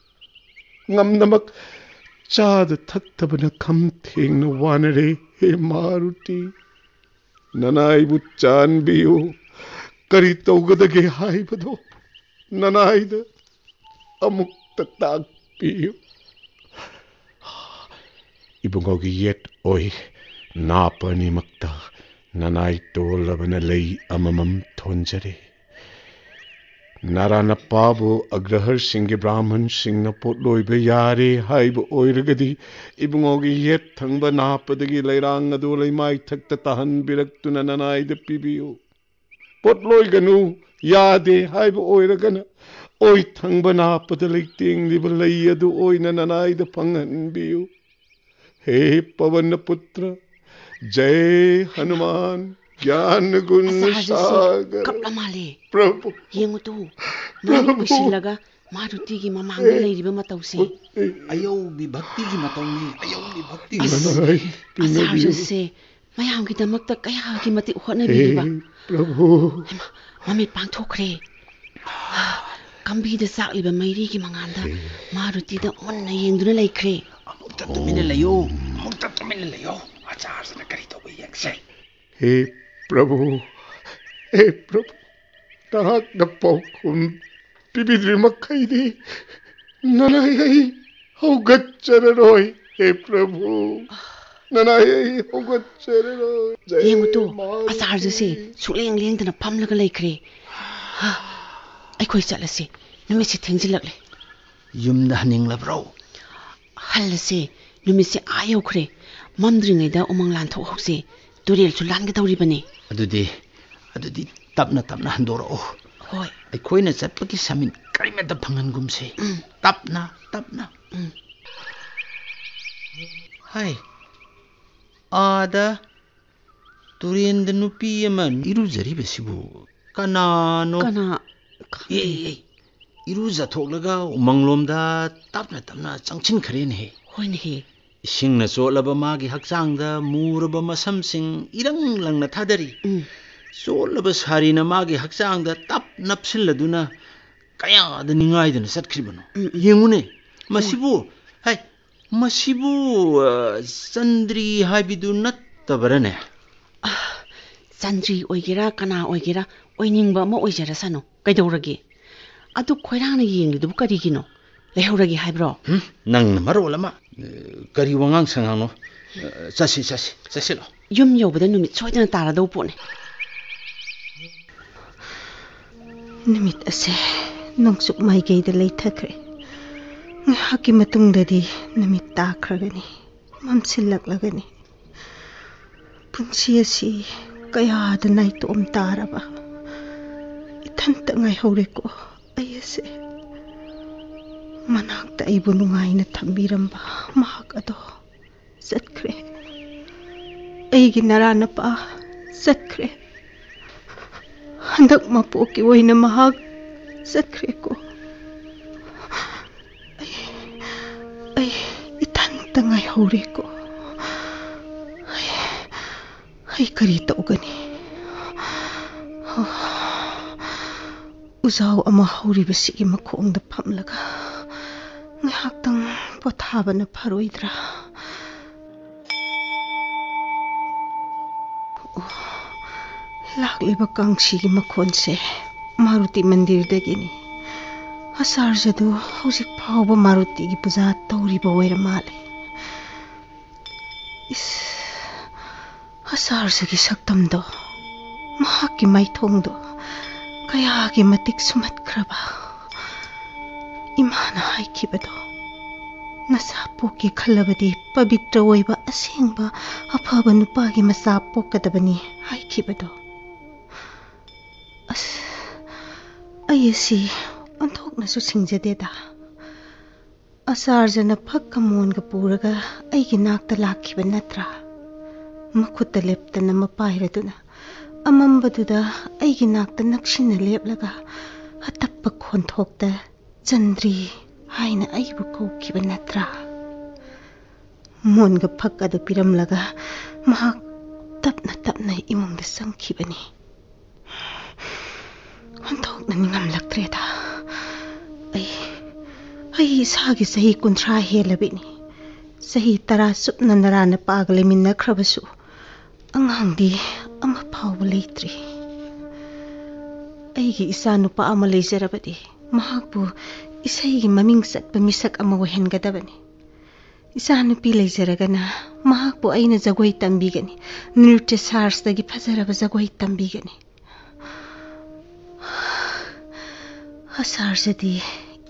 ꯉꯝꯅꯃꯛ ꯆꯥꯗ ꯊꯛꯇꯕꯅ ꯈꯝ ꯊꯦꯡꯅ ꯋꯥꯅꯔꯦ, ꯍꯦ ꯃꯥꯔꯨꯇꯤ꯫ ꯅꯅꯥꯏꯕꯨ ꯆꯥꯟꯕꯤꯌꯨ꯫ ꯀꯔꯤ ꯇꯧꯒꯗꯒꯦ ꯍꯥꯏꯕꯗꯣ ꯅꯅꯥꯏꯗ ꯑꯃꯨꯛꯇ ꯇꯥꯛꯄꯤꯌꯨ꯫ ꯏꯕꯨꯡꯉꯣꯒꯤ ꯌꯦꯠ ꯑꯣꯏ ꯅꯥꯄ ꯑꯅꯤꯃꯛꯇ ꯅꯅꯥꯏ ꯇꯣꯜꯂꯕꯅ ꯂꯩ ꯑꯃꯃꯝ ꯊꯣꯟꯖꯔꯦ꯫ ꯅꯥꯔꯥꯅꯄꯥꯕꯨ ꯑꯒ꯭ꯔꯍꯔꯁꯤꯡꯒꯤ ꯕ꯭ꯔꯥꯍꯃꯟꯁꯤꯡꯅ ꯄꯣꯠꯂꯣꯏꯕ ꯌꯥꯔꯦ ꯍꯥꯏꯕ ꯑꯣꯏꯔꯒꯗꯤ, ꯏꯕꯨꯡꯉꯣꯒꯤ ꯌꯦꯠ ꯊꯪꯕ ꯅꯥꯞꯄꯗꯒꯤ ꯂꯩꯔꯥꯡ ꯑꯗꯨ ꯂꯩꯃꯥꯏꯊꯛꯇ ꯇꯥꯍꯟꯕꯤꯔꯛꯇꯨꯅ ꯅꯅꯥꯏꯗ ꯄꯤꯕꯤꯌꯨ꯫ ꯄꯣꯠꯂꯣꯏꯒꯅꯨ, ꯌꯥꯗꯦ ꯍꯥꯏꯕ ꯑꯣꯏꯔꯒꯅ, ꯑꯣꯏ ꯊꯪꯕ ꯅꯥꯞꯄꯗ ꯂꯩꯇꯦꯡꯂꯤꯕ ꯂꯩ ꯑꯗꯨ ꯑꯣꯏꯅ ꯅꯅꯥꯏꯗ ꯐꯪꯍꯟꯕꯤꯌꯨ꯫ ꯍꯦ ꯄꯋꯅ ꯄꯨꯇ꯭ꯔ, ꯖꯩ ꯍꯅꯨꯃꯥꯟ, ꯒ꯭ꯌꯥꯟ ꯒꯨꯟ ꯑꯆꯥꯔꯁꯦ ꯁꯥꯒꯔ꯫ ꯀꯞꯂ ꯃꯥꯜꯂꯦ꯫ ꯄ꯭ꯔꯚꯨ꯫ ꯌꯦꯡꯉꯨ ꯇꯨ, ꯃꯃꯤꯠ ꯄ꯭ꯔꯚꯨ꯫ ꯎꯏꯁꯤꯜꯂꯒ ꯃꯥꯔꯨꯇꯤꯒꯤ ꯃꯃꯥꯡꯗ ꯂꯩꯔꯤꯕ ꯃꯇꯧꯁꯦ꯫ ꯑꯌꯧꯕꯤ ꯚꯛꯇꯤꯒꯤ ꯃꯇꯧꯅꯤ, ꯑꯌꯧꯕꯤ ꯚꯛꯇꯤꯒꯤ ꯑꯁ, ꯃꯇꯧꯅꯤ꯫ ꯑꯆꯥꯔꯁꯦ ꯃꯌꯥꯝꯒꯤꯗꯃꯛꯇ ꯀꯌꯥꯒꯤ ꯃꯇꯤꯛ ꯍꯣꯠꯅꯕꯤꯔꯤꯕ꯫ ꯍꯦ ꯄ꯭ꯔꯚꯨ꯫ ꯍꯩꯃꯥ, ꯃꯃꯤꯠ ꯄꯥꯡꯊꯣꯛꯈ꯭ꯔꯦ꯫ ꯀꯝꯕꯤꯗ ꯆꯥꯛꯂꯤꯕ ꯃꯩꯔꯤꯒꯤ ꯃꯉꯥꯜꯗ ꯍꯦ꯫ ꯃꯥꯔꯨꯇꯤꯗ ꯃꯨꯟꯅ ꯌꯦꯡꯗꯨꯅ ꯂꯩꯈ꯭ꯔꯦ꯫ ꯑꯃꯨꯛꯇ ꯇꯨꯃꯤꯟꯅ ꯂꯩꯌꯨ, ꯑꯃꯨꯛꯇ ꯇꯨꯃꯤꯟꯅ ꯂꯩꯌꯨ꯫ ꯑꯆꯥꯔꯁꯤꯅ ꯀꯔꯤ ꯇꯧꯕ ꯌꯦꯡꯁꯦ꯫ ꯍꯦ ꯄ꯭ꯔꯚꯨ, ꯍꯦ ꯄ꯭ꯔꯚꯨ, ꯅꯍꯥꯛꯅ ꯄꯥꯎꯈꯨꯝ ꯄꯤꯕꯤꯗ꯭ꯔꯤ ꯃꯈꯩꯗꯤ ꯅꯅꯥꯏ ꯑꯩ ꯍꯧꯒꯠꯆꯔꯔꯣꯏ꯫ ꯍꯦ ꯄ꯭ꯔꯚꯨ, ꯅꯅꯥꯏ ꯑꯩ ꯍꯧꯒꯠꯆꯔꯔꯣꯏ꯫ ꯖꯩ ꯌꯦꯡꯉꯨ ꯇꯨ, ꯃꯥꯔꯨꯇꯤ꯫ ꯑꯆꯥꯔꯖꯁꯦ ꯁꯨꯛꯂꯦꯡ ꯂꯦꯡꯗꯅ ꯐꯝꯂꯒ ꯂꯩꯈ꯭ꯔꯦ꯫ ꯍꯥ, ꯑꯩꯈꯣꯏ ꯆꯠꯂꯁꯤ, ꯅꯨꯃꯤꯠꯁꯤ ꯊꯦꯡꯖꯤꯜꯂꯛꯂꯦ꯫ ꯌꯨꯝꯗ ꯍꯟꯅꯤꯡꯂꯕ꯭ꯔꯣ? ꯍꯜꯂꯁꯦ, ꯅꯨꯃꯤꯠꯁꯦ ꯑꯥ ꯌꯧꯈ꯭ꯔꯦ꯫ ꯃꯝꯗ꯭ꯔꯤꯉꯩꯗ ꯎꯃꯪ ꯂꯥꯟꯊꯣꯛꯍꯧꯁꯦ, ꯇꯨꯔꯦꯜꯁꯨ ꯂꯥꯟꯒꯗꯧꯔꯤꯕꯅꯤ꯫ ꯑꯗꯨꯗꯤ, ꯑꯗꯨꯗꯤ ꯇꯞꯅ ꯇꯞꯅ ꯍꯟꯗꯣꯔꯛꯑꯣ꯫ ꯍꯣꯏ꯫ ꯑꯩꯈꯣꯏꯅ ꯆꯠꯄꯒꯤ ꯁꯃꯤꯟ ꯀꯔꯤꯃꯠꯇ ꯐꯪꯍꯟꯒꯨꯝꯁꯦ꯫ ꯎꯝ꯫ ꯇꯞꯅ ꯇꯞꯅ꯫ ꯎꯝ꯫ ꯍꯥꯏ, ꯑꯥꯗ ꯇꯨꯔꯦꯟꯗ ꯅꯨꯄꯤ ꯑꯃ ꯏꯔꯨꯖꯔꯤꯕꯁꯤꯕꯨ ꯀꯅꯥꯅꯣ? ꯀꯅꯥ? ꯈꯪꯗꯦ꯫ ꯑꯦ, ꯑꯦ, ꯑꯦ, ꯏꯔꯨꯖꯊꯣꯛꯂꯒ ꯎꯃꯪꯂꯣꯝꯗ ꯇꯞꯅ ꯇꯞꯅ ꯆꯪꯁꯤꯟꯈ꯭ꯔꯦꯅꯦꯍꯦ꯫ ꯍꯣꯏꯅꯦꯍꯦ꯫ ꯏꯁꯤꯡꯅ ꯆꯣꯠꯂꯕ ꯃꯥꯒꯤ ꯍꯛꯆꯥꯡꯗ ꯃꯨꯔꯕ ꯃꯁꯝꯁꯤꯡ ꯏꯔꯪ ꯂꯪꯅ ꯊꯥꯗꯔꯤ꯫ ꯎꯝ꯫ ꯆꯣꯠꯂꯕ ꯁꯥꯔꯤꯅ ꯃꯥꯒꯤ ꯍꯛꯆꯥꯡꯗ ꯇꯞ ꯅꯞꯁꯤꯜꯂꯗꯨꯅ ꯀꯌꯥꯗ ꯅꯤꯡꯉꯥꯏꯗꯅ ꯆꯠꯈ꯭ꯔꯤꯕꯅꯣ? ꯎꯝ, ꯎꯝ꯫ ꯌꯦꯡꯉꯨꯅꯦ, ꯃꯁꯤꯕꯨ, ꯍꯥꯏ, ꯃꯁꯤꯕꯨ, ꯑ, ꯆꯟꯗ꯭ꯔꯤ ꯍꯥꯏꯕꯤꯗꯨ ꯅꯠꯇꯕꯔꯅꯦ? ꯑ, ꯆꯟꯗ꯭ꯔꯤ ꯑꯣꯏꯒꯦꯔꯥ, ꯀꯅꯥ ꯑꯣꯏꯒꯦꯔꯥ, ꯑꯣꯏꯅꯤꯡꯕ ꯑꯃ ꯑꯣꯏꯖꯔꯁꯅꯨ꯫ ꯀꯩꯗꯧꯔꯒꯦ? ꯑꯗꯨ ꯈꯣꯏꯔꯥꯡꯅ ꯌꯦꯡꯂꯤꯗꯨꯕꯨ ꯀꯔꯤꯒꯤꯅꯣ? ꯂꯩꯍꯧꯔꯒꯦ ꯍꯥꯏꯕ꯭ꯔꯣ? ꯍꯨꯝ? ꯅꯪꯅ ꯃꯔꯣꯜ ꯑꯃ, ꯑ, ꯀꯔꯤ ꯋꯥꯉꯥꯡ ꯁꯉꯥꯡꯅꯣ? ꯑ, ꯆꯠꯁꯤ, ꯆꯠꯁꯤ, ꯆꯠꯁꯤꯜꯂꯣ꯫ ꯌꯨꯝ ꯌꯧꯕꯗ ꯅꯨꯃꯤꯠ ꯁꯣꯏꯗꯅ ꯇꯥꯔꯗꯧ ꯄꯣꯠꯅꯤ꯫ ꯅꯨꯃꯤꯠ ꯑꯁꯦ ꯅꯣꯡꯆꯨꯞ ꯃꯥꯏꯀꯩꯗ ꯂꯩꯊꯈ꯭ꯔꯦ꯫ ꯉꯥꯏꯍꯥꯛꯀꯤ ꯃꯇꯨꯡꯗꯗꯤ ꯅꯨꯃꯤꯠ ꯇꯥꯈ꯭ꯔꯒꯅꯤ, ꯃꯝꯁꯤꯜꯂꯛꯂꯒꯅꯤ꯫ ꯄꯨꯟꯁꯤ ꯑꯁꯤ ꯀꯌꯥꯗ ꯅꯥꯏꯇꯣꯝ ꯇꯥꯔꯕ꯫ ꯏꯊꯟꯇ ꯉꯥꯏꯍꯧꯔꯦꯀꯣ ꯑꯩ ꯑꯁꯦ꯫ ꯃꯅꯥꯛꯇ ꯑꯩꯕꯨ ꯅꯨꯡꯉꯥꯏꯅ ꯊꯝꯕꯤꯔꯝꯕ ꯃꯍꯥꯛ ꯑꯗꯣ ꯆꯠꯈ꯭ꯔꯦ꯫ ꯑꯩꯒꯤ ꯅꯔꯥ ꯅꯄꯥ ꯆꯠꯈ꯭ꯔꯦ꯫ ꯍꯟꯗꯛ ꯃꯄꯣꯛꯀꯤ ꯑꯣꯏꯅ ꯃꯍꯥꯛ ꯆꯠꯈ꯭ꯔꯦꯀꯣ꯫ ꯑꯩ, ꯑꯩ ꯏꯊꯟꯇ ꯉꯥꯏꯍꯧꯔꯦꯀꯣ꯫ ꯑꯩ, ꯑꯩ ꯀꯔꯤ ꯇꯧꯒꯅꯤ? ꯎꯖꯥꯎ ꯑꯃ ꯍꯧꯔꯤꯕꯁꯤꯒꯤ ꯃꯈꯣꯡꯗ ꯐꯝꯂꯒ ꯉꯥꯏꯍꯥꯛꯇꯪ ꯄꯣꯊꯥꯕꯅ ꯐꯔꯣꯏꯗ꯭ꯔꯥ? ꯑꯣ, ꯂꯥꯛꯂꯤꯕ ꯀꯥꯡꯁꯤꯒꯤ ꯃꯈꯣꯟꯁꯦ ꯃꯥꯔꯨꯇꯤ ꯃꯟꯗꯤꯔꯗꯒꯤꯅꯤ꯫ ꯑꯆꯥꯔꯖꯗꯨ ꯍꯧꯖꯤꯛ ꯐꯥꯎꯕ ꯃꯥꯔꯨꯇꯤꯒꯤ ꯄꯨꯖꯥ ꯇꯧꯔꯤꯕ ꯑꯣꯏꯔ ꯃꯥꯜꯂꯦ꯫ ꯏꯁ, ꯑꯆꯥꯔꯖꯒꯤ ꯁꯛꯇꯝꯗꯣ, ꯃꯍꯥꯛꯀꯤ ꯃꯥꯏꯊꯣꯡꯗꯣ ꯀꯌꯥꯒꯤ ꯃꯇꯤꯛ ꯁꯨꯝꯍꯠꯈ꯭ꯔꯕ꯫ ꯏꯃꯥꯅ ꯍꯥꯏꯈꯤꯕꯗꯣ, ꯅꯆꯥ ꯄꯣꯛꯀꯦ ꯈꯜꯂꯕꯗꯤ ꯄꯕꯤꯇ꯭ꯔ ꯑꯣꯏꯕ ꯑꯁꯦꯡꯕ ꯑꯐꯕ ꯅꯨꯄꯥꯒꯤ ꯃꯆꯥ ꯄꯣꯛꯀꯗꯕꯅꯤ ꯍꯥꯏꯈꯤꯕꯗꯣ꯫ ꯑꯁ, ꯑꯩ ꯑꯁꯤ ꯑꯣꯟꯊꯣꯛꯅꯁꯨ ꯁꯤꯡꯖꯗꯦꯗ꯫ ꯑꯆꯥꯔꯖꯅ ꯐꯛꯀ ꯃꯣꯟꯒ ꯄꯨꯔꯒ ꯑꯩꯒꯤ ꯅꯥꯛꯇ ꯂꯥꯛꯈꯤꯕ ꯅꯠꯇ꯭ꯔꯥ? ꯃꯈꯨꯠꯇ ꯂꯦꯞꯇꯅ ꯃꯄꯥꯏꯔꯗꯨꯅ ꯑꯃꯝꯕꯗꯨꯗ ꯑꯩꯒꯤ ꯅꯥꯛꯇ ꯅꯛꯁꯤꯟꯅ ꯂꯦꯞꯂꯒ ꯑꯇꯞꯄ ꯈꯣꯟꯊꯣꯛꯇ "ꯆꯟꯗ꯭ꯔꯤ" ꯍꯥꯏꯅ ꯑꯩꯕꯨ ꯀꯧꯈꯤꯕ ꯅꯠꯇ꯭ꯔꯥ? ꯃꯣꯟꯒ ꯐꯛ ꯑꯗꯨ ꯄꯤꯔꯝꯂꯒ ꯃꯍꯥꯛ ꯇꯞꯅ ꯇꯞꯅ ꯏꯃꯨꯡꯗ ꯆꯪꯈꯤꯕꯅꯤ꯫ ꯑꯣꯟꯊꯣꯛꯅ ꯅꯤꯡꯉꯝꯂꯛꯇ꯭ꯔꯦꯗ꯫ ꯑꯩ, ꯑꯩ ꯏꯁꯥꯒꯤ ꯆꯍꯤ ꯀꯨꯟꯊ꯭ꯔꯥ ꯍꯦꯜꯂꯕꯤꯅꯤ꯫ ꯆꯍꯤ ꯇꯔꯥ ꯆꯨꯞꯅ ꯅꯔꯥ ꯅꯄꯥꯒ ꯂꯩꯃꯤꯟꯅꯈ꯭ꯔꯕꯁꯨ ꯑꯉꯥꯡꯗꯤ ꯑꯃ ꯐꯥꯎꯕ ꯂꯩꯇ꯭ꯔꯤ꯫ ꯑꯩꯒꯤ ꯏꯆꯥ ꯅꯨꯄꯥ ꯑꯃ ꯂꯩꯖꯔꯕꯗꯤ ꯃꯍꯥꯛꯄꯨ ꯏꯁꯩꯒꯤ ꯃꯃꯤꯡ ꯆꯠꯄ ꯃꯤꯁꯛ ꯑꯃ ꯑꯣꯏꯍꯟꯒꯗꯕꯅꯤ꯫ ꯏꯆꯥ ꯅꯨꯄꯤ ꯂꯩꯖꯔꯒꯅ ꯃꯍꯥꯛꯄꯨ ꯑꯩꯅ ꯖꯒꯣꯏ ꯇꯝꯕꯤꯒꯅꯤ, ꯅ꯭ꯔꯤꯇ꯭ꯌ ꯁꯥꯁꯇ꯭ꯔꯒꯤ ꯐꯖꯔꯕ ꯖꯒꯣꯏ ꯇꯝꯕꯤꯒꯅꯤ꯫ ꯑꯁꯥꯔꯖꯗꯤ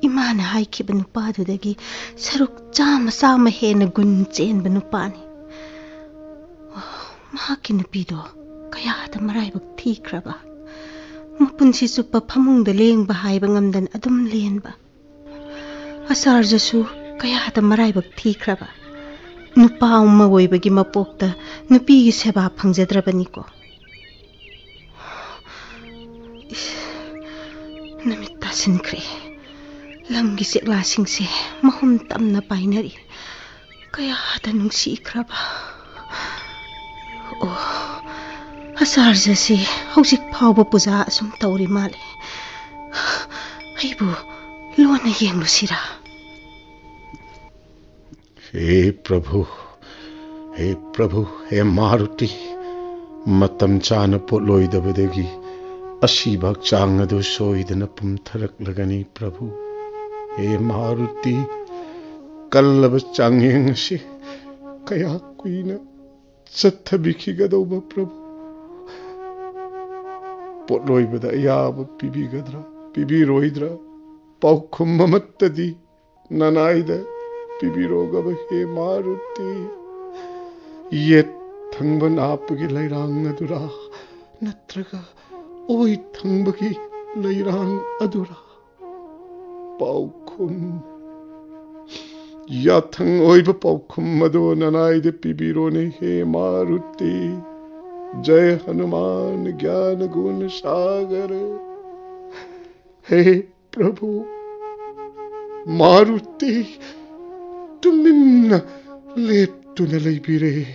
ꯏꯃꯥꯅ ꯍꯥꯏꯈꯤꯕ ꯅꯨꯄꯥꯗꯨꯗꯒꯤ ꯁꯔꯨꯛ ꯆꯥꯝꯃ, ꯆꯥꯝꯃ ꯍꯦꯟꯅ ꯒꯨꯟ ꯆꯦꯟꯕ ꯅꯨꯄꯥꯅꯤ꯫ ꯑꯣ, ꯃꯍꯥꯛꯀꯤ ꯅꯨꯄꯤꯗꯣ ꯀꯌꯥꯗ ꯃꯔꯥꯏꯕꯛ ꯊꯤꯈ꯭ꯔꯕ꯫ ꯃꯄꯨꯟꯁꯤ ꯆꯨꯞꯄ ꯐꯃꯨꯡꯗ ꯂꯦꯡꯕ ꯍꯥꯏꯕ ꯉꯝꯗꯅ ꯑꯗꯨꯝ ꯂꯦꯟꯕ꯫ ꯑꯆꯥꯔꯖꯁꯨ ꯀꯌꯥꯗ ꯃꯔꯥꯏꯕꯛ ꯊꯤꯈ꯭ꯔꯕ꯫ ꯅꯨꯄꯥ ꯑꯃ ꯑꯣꯏꯕꯒꯤ ꯃꯄꯣꯛꯇ ꯅꯨꯄꯤꯒꯤ ꯁꯦꯕꯥ ꯐꯪꯖꯗ꯭ꯔꯕꯅꯤꯀꯣ꯫ ꯏꯁ, ꯅꯨꯃꯤꯠ ꯇꯥꯁꯤꯟꯈ꯭ꯔꯦ꯫ ꯂꯝꯒꯤ ꯆꯦꯛꯂꯥꯁꯤꯡꯁꯦ ꯃꯍꯨꯝ ꯇꯝꯅ ꯄꯥꯏꯅꯔꯤ꯫ ꯀꯌꯥꯗ ꯅꯨꯡꯁꯤꯈ꯭ꯔꯕ꯫ ꯑꯣ, ꯑꯆꯥꯔꯖꯁꯤ ꯍꯧꯖꯤꯛ ꯐꯥꯎꯕ ꯄꯨꯖꯥ ꯑꯁꯨꯝ ꯇꯧꯔꯤ ꯃꯥꯜꯂꯦ꯫ ꯑꯩꯕꯨ ꯂꯣꯟꯅ ꯌꯦꯡꯂꯨꯁꯤꯔꯥ? ꯍꯦ ꯄ꯭ꯔꯚꯨ, ꯍꯦ ꯄ꯭ꯔꯚꯨ, ꯍꯦ ꯃꯥꯔꯨꯇꯤ, ꯃꯇꯝ ꯆꯥꯅ ꯄꯣꯠꯂꯣꯏꯗꯕꯗꯒꯤ ꯑꯁꯤꯕ ꯍꯛꯆꯥꯡ ꯑꯗꯨ ꯁꯣꯏꯗꯅ ꯄꯨꯝꯊꯔꯛꯂꯒꯅꯤ ꯄ꯭ꯔꯚꯨ꯫ ꯍꯦ ꯃꯥꯔꯨꯇꯤ, ꯀꯜꯂꯕ ꯆꯥꯡꯌꯦꯡ ꯑꯁꯤ ꯀꯌꯥ ꯀꯨꯏꯅ ꯆꯠꯊꯕꯤꯈꯤꯒꯗꯧꯕ ꯄ꯭ꯔꯚꯨ? ꯄꯣꯠꯂꯣꯏꯕꯗ ꯑꯌꯥꯕ ꯄꯤꯕꯤꯒꯗ꯭ꯔꯥ, ꯄꯤꯕꯤꯔꯣꯏꯗ꯭ꯔꯥ? ꯄꯥꯎꯈꯨꯝ ꯑꯃꯠꯇꯗꯤ ꯅꯅꯥꯏꯗ ꯄꯤꯕꯤꯔꯣꯒꯕ ꯍꯦ ꯃꯥꯔꯨꯇꯤ꯫ ꯌꯦꯠ ꯊꯪꯕ ꯅꯥꯞꯄꯒꯤ ꯂꯩꯔꯥꯡ ꯑꯗꯨꯔꯥ, ꯅꯠꯇ꯭ꯔꯒ ꯑꯣꯏ ꯊꯪꯕꯒꯤ ꯂꯩꯔꯥꯡ ꯑꯗꯨꯔꯥ? ꯄꯥꯎꯈꯨꯝ, ꯌꯥꯊꯪ ꯑꯣꯏꯕ ꯄꯥꯎꯈꯨꯝ ꯑꯗꯨ ꯅꯅꯥꯏꯗ ꯄꯤꯕꯤꯔꯣꯅꯦ ꯍꯦ ꯃꯥꯔꯨꯇꯤ꯫ ꯖꯌ ꯍꯅꯨꯃꯥꯟ ꯒ꯭ꯌꯥꯟ ꯒꯨꯟ ꯁꯥꯒꯔ꯫ ꯍꯦ ꯄ꯭ꯔꯚꯨ, ꯃꯥꯔꯨꯇꯤ ꯇꯨꯃꯤꯟꯅ ꯂꯦꯞꯇꯨꯅ ꯂꯩꯕꯤꯔꯦ꯫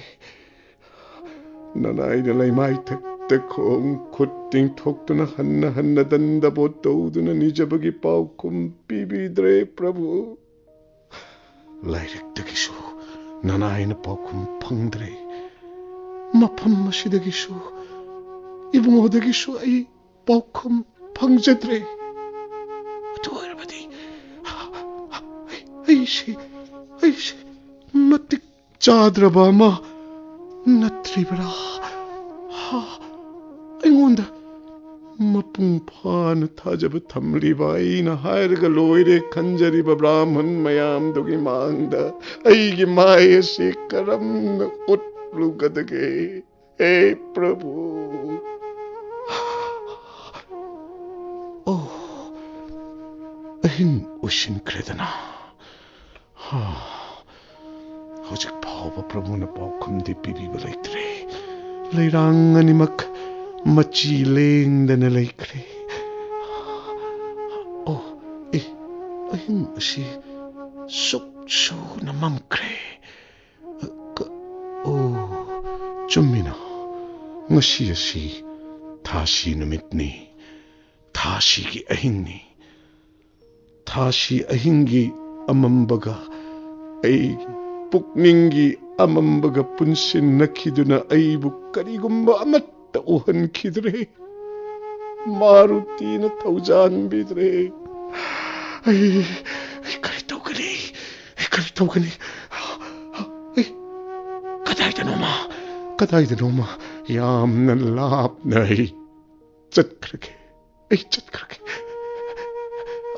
ꯅꯅꯥꯏꯅ ꯂꯩꯃꯥꯏ ꯊꯛꯇ ꯈꯣꯡ ꯈꯨꯠ ꯇꯤꯡꯊꯣꯛꯇꯨꯅ ꯍꯟꯅ ꯍꯟꯅ ꯗꯟꯗꯕꯣꯠ ꯇꯧꯗꯨꯅ ꯅꯤꯖꯕꯒꯤ ꯄꯥꯎꯈꯨꯝ ꯄꯤꯕꯤꯗ꯭ꯔꯦ ꯄ꯭ꯔꯚꯨ꯫ ꯂꯥꯏꯔꯤꯛꯇꯒꯤꯁꯨ ꯅꯅꯥꯏꯅ ꯄꯥꯎꯈꯨꯝ ꯐꯪꯗ꯭ꯔꯦ꯫ ꯃꯐꯝ ꯑꯁꯤꯗꯒꯤꯁꯨ, ꯏꯕꯨꯡꯉꯣꯗꯒꯤꯁꯨ ꯑꯩ ꯄꯥꯎꯈꯨꯝ ꯐꯪꯖꯗ꯭ꯔꯦ꯫ ꯑꯗꯨ ꯑꯣꯏꯔꯕꯗꯤ ꯑꯩꯁꯦ, ꯑꯩꯁꯦ ꯃꯇꯤꯛ ꯆꯥꯗ꯭ꯔꯕ ꯑꯃ ꯅꯠꯇ꯭ꯔꯤꯕ꯭ꯔꯥ? ꯍꯥ? ꯑꯩꯉꯣꯟꯗ ꯃ- ꯃꯄꯨꯡ ꯐꯥꯅ ꯊꯥꯖꯕ ꯊꯝꯂꯤꯕ ꯑꯩꯅ ꯍꯥꯏꯔꯒ ꯂꯣꯏꯔꯦ ꯈꯟꯖꯔꯤꯕ ꯕ꯭ꯔꯥꯍꯃꯟ ꯃꯌꯥꯝꯗꯨꯒꯤ ꯃꯥꯡꯗ ꯑꯩꯒꯤ ꯃꯥꯏ ꯑꯁꯤ ꯀꯔꯝꯅ ꯎꯠꯂꯨꯒꯗꯒꯦ? ꯍꯦ ꯄ꯭ꯔꯚꯨ! ꯑꯣ, ꯑꯍꯤꯡ ꯑꯣꯏꯁꯤꯟꯈ꯭ꯔꯦꯗꯅ꯫ ꯍꯥ, ꯍꯧꯖꯤꯛ ꯐꯥꯎꯕ ꯄ꯭ꯔꯚꯨꯅ ꯄꯥꯎꯈꯨꯝꯗꯤ ꯄꯤꯕꯤꯕ ꯂꯩꯇ꯭ꯔꯦ꯫ ꯂꯩꯔꯥꯡ ꯑꯅꯤꯃꯛ ꯃꯆꯤ ꯂꯦꯡꯗꯅ ꯂꯩꯈ꯭ꯔꯦ꯫ ꯑꯣ, ꯑꯦ, ꯑꯍꯤꯡ ꯑꯁꯤ ꯁꯨꯛ ꯁꯨꯅ ꯃꯝꯈ꯭ꯔꯦ꯫ ꯀ-, ꯑꯣ, ꯆꯨꯝꯃꯤꯅ, ꯉꯁꯤ ꯑꯁꯤ ꯊꯥꯁꯤ ꯅꯨꯃꯤꯠꯅꯤ, ꯊꯥꯁꯤꯒꯤ ꯑꯍꯤꯡꯅꯤ꯫ ꯊꯥꯁꯤ ꯑꯍꯤꯡꯒꯤ ꯑꯃꯝꯕꯒ ꯑꯩꯒꯤ ꯄꯨꯛꯅꯤꯡꯒꯤ ꯑꯃꯝꯕꯒ ꯄꯨꯟꯁꯤꯟꯅꯈꯤꯗꯨꯅ ꯑꯩꯕꯨ ꯀꯔꯤꯒꯨꯝꯕ ꯑꯃꯠꯇ ꯎꯍꯟꯈꯤꯗ꯭ꯔꯦ꯫ ꯃꯥꯔꯨꯇꯤꯅ ꯊꯧꯖꯥꯟꯕꯤꯗ꯭ꯔꯦ꯫ ꯑꯩ, ꯑꯩ ꯀꯔꯤ ꯇꯧꯒꯅꯤ? ꯑꯩ ꯀꯔꯤ ꯇꯧꯒꯅꯤ? ꯑꯩ ꯀꯗꯥꯏꯗꯅꯣꯃ, ꯀꯗꯥꯏꯗꯅꯣꯃ ꯌꯥꯝꯅ ꯂꯥꯞꯅ ꯑꯩ ꯆꯠꯈ꯭ꯔꯒꯦ꯫ ꯑꯩ ꯆꯠꯈ꯭ꯔꯒꯦ꯫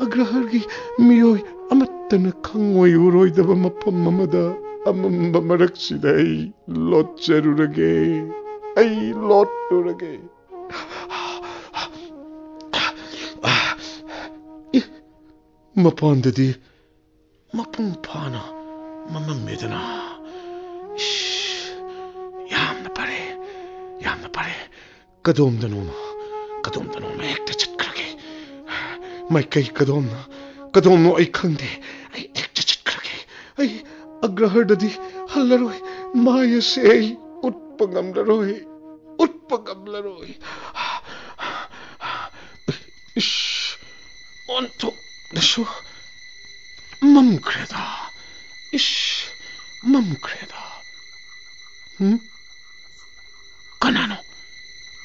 ꯑꯒ꯭ꯔꯍꯔꯒꯤ ꯃꯤꯑꯣꯏ ꯑꯃꯠꯇꯅ ꯈꯪꯉꯣꯏ ꯎꯔꯣꯏꯗꯕ ꯃꯐꯝ ꯑꯃꯗ ꯑꯃꯝꯕ ꯃꯔꯛꯁꯤꯗ ꯑꯩ ꯂꯣꯠꯆꯔꯨꯔꯒꯦ꯫ ꯑꯩ ꯂꯣꯠꯂꯨꯔꯒꯦ꯫ ꯏ, ꯃꯄꯥꯟꯗꯗꯤ ꯃꯄꯨꯡ ꯐꯥꯅ ꯃꯃꯝꯃꯦꯗꯅ꯫ ꯏꯁ, ꯌꯥꯝꯅ ꯐꯔꯦ, ꯌꯥꯝꯅ ꯐꯔꯦ꯫ ꯀꯗꯣꯝꯗꯅꯣꯃ, ꯀꯗꯣꯝꯗꯅꯣꯃ ꯍꯦꯛꯇ ꯆꯠꯈ꯭ꯔꯒꯦ꯫ ꯃꯥꯏꯀꯩ ꯀꯗꯣꯝꯅ, ꯀꯗꯣꯝꯅꯣ ꯑꯩ ꯈꯪꯗꯦ꯫ ꯑꯩ ꯍꯦꯛꯇ ꯆꯠꯈ꯭ꯔꯒꯦ꯫ ꯑꯩ ꯑꯒ꯭ꯔꯍꯔꯗꯗꯤ ꯍꯜꯂꯔꯣꯏ꯫ ꯃꯥꯏ ꯑꯁꯦ ꯑꯩ ꯎꯠꯄ ꯉꯝꯂꯔꯣꯏ, ꯎꯠꯄ ꯉꯝꯂꯔꯣꯏ꯫ ꯏꯁ, ꯑꯣꯟꯊꯣꯛꯅꯁꯨ ꯃꯝꯈ꯭ꯔꯦꯗ꯫ ꯏꯁ, ꯃꯝꯈ꯭ꯔꯦꯗ꯫ ꯍꯨꯝ? ꯀꯅꯥꯅꯣ?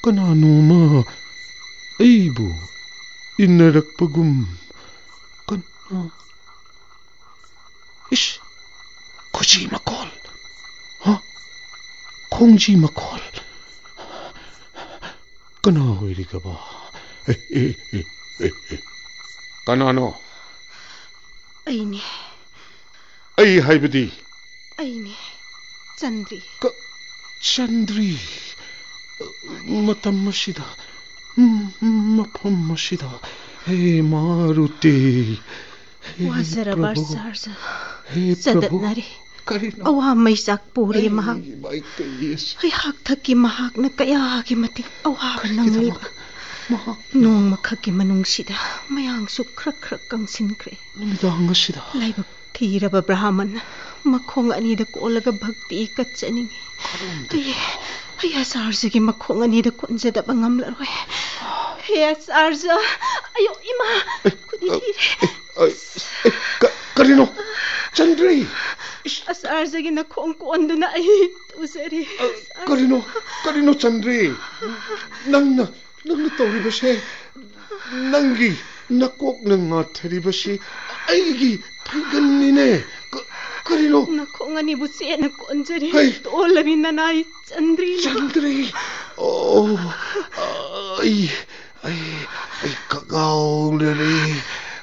ꯀꯅꯥꯅꯣꯃ ꯑꯩꯕꯨ ꯏꯟꯅꯔꯛꯄꯒꯨꯝ꯫ ꯀꯅꯥ? ꯏꯁ! ꯈꯨꯖꯤ ꯃꯈꯣꯜ! ꯍꯥ? ꯈꯣꯡꯖꯤ ꯃꯈꯣꯜ! ꯀꯅꯥ ꯑꯣꯏꯔꯤꯒꯕ? ꯑꯦ, ꯑꯦ, ꯑꯦ, ꯑꯦ, ꯑꯦ꯫ ꯀꯅꯥꯅꯣ? ꯑꯩꯅꯦ꯫ ꯑꯩ ꯍꯥꯏꯕꯗꯤ? ꯑꯩꯅꯦ, ꯆꯟꯗ꯭ꯔꯤ꯫ ꯀ-, ꯆꯟꯗ꯭ꯔꯤ? ꯃꯇꯝ ꯑꯁꯤꯗ, ꯎꯝ, ꯃꯐꯝ ꯑꯁꯤꯗ, ꯍꯦ ꯃꯥꯔꯨꯇꯤ, ꯍꯦ ꯋꯥꯖꯔꯕ ꯄ꯭ꯔꯚꯨ, ꯁꯥꯔꯖ ꯍꯦ ꯄ꯭ꯔꯚꯨ, ꯆꯗꯠꯅꯔꯦ꯫ ꯀꯔꯤꯅꯣ? ꯑꯋꯥ ꯃꯩꯆꯥꯛ ꯄꯨꯔꯦ ꯑꯩ ꯃꯍꯥꯛ꯫ ꯃꯥꯏꯀꯩ ꯑꯁꯤ ꯑꯩꯍꯥꯛ ꯊꯛꯀꯤ ꯃꯍꯥꯛꯅ ꯀꯌꯥꯒꯤ ꯃꯇꯤꯛ ꯑꯋꯥꯕ ꯀꯔꯤꯒꯤꯗꯃꯛ ꯅꯪꯂꯤꯕ꯫ ꯃꯍꯥꯛ ꯅꯣꯡꯃꯈꯛꯀꯤ ꯃꯅꯨꯡꯁꯤꯗ ꯃꯌꯥꯡꯁꯨ ꯈ꯭ꯔꯛ ꯈ꯭ꯔꯛ ꯀꯪꯁꯤꯟꯈ꯭ꯔꯦ꯫ ꯅꯨꯃꯤꯗꯥꯡ ꯑꯁꯤꯗ ꯂꯥꯏꯕꯛ ꯊꯤꯔꯕ ꯕ꯭ꯔꯥꯍꯃꯟ ꯃꯈꯣꯡ ꯑꯅꯤꯗ ꯀꯣꯜꯂꯒ ꯚꯛꯇꯤ ꯀꯠꯆꯅꯤꯡꯏ꯫ ꯀꯔꯝꯗ ꯑꯩ, ꯑꯩ ꯑꯆꯥꯔꯖꯒꯤ ꯃꯈꯣꯡ ꯑꯅꯤꯗ ꯀꯣꯟꯖꯗꯕ ꯉꯝꯂꯔꯣꯏ꯫ ꯍꯦ ꯑꯆꯥꯔꯖ, ꯑꯌꯣ ꯏꯃꯥ, ꯑꯦ, ꯈꯨꯗꯤ ꯑ, ꯊꯤꯔꯦ꯫ ꯑꯦ, ꯑ, ꯑꯦ, ꯀ-, ꯀꯔꯤꯅꯣ? ꯆꯟꯗ꯭ꯔꯤ! ꯏꯁ! ꯑꯆꯥꯔꯖꯒꯤ ꯅꯈꯣꯡ ꯀꯣꯟꯗꯨꯅ ꯑꯩ ꯇꯨꯖꯔꯦ꯫ ꯑ, ꯀꯔꯤꯅꯣ? ꯀꯔꯤꯅꯣ, ꯆꯟꯗ꯭ꯔꯤ? ꯅꯪꯅ, ꯅꯪꯅ ꯇꯧꯔꯤꯕꯁꯦ, ꯅꯪꯒꯤ ꯅꯀꯣꯛꯅ ꯉꯥꯊꯔꯤꯕꯁꯤ ꯑꯩꯒꯤ ꯐꯩꯒꯟꯅꯤꯅꯦ꯫ ꯀ-, ꯀꯔꯤꯅꯣ? ꯅꯈꯣꯡ ꯑꯅꯤꯕꯨ ꯆꯦꯠꯅ ꯀꯣꯟꯖꯔꯤ꯫ ꯍꯩ! ꯇꯣꯜꯂꯕꯤ ꯅꯅꯥꯏ ꯆꯟꯗ꯭ꯔꯤ꯫ ꯆꯟꯗ꯭ꯔꯤ! ꯑꯣ, ꯑꯩ, ꯑꯩ, ꯑꯩ ꯀꯒꯥꯎꯅꯔꯦ꯫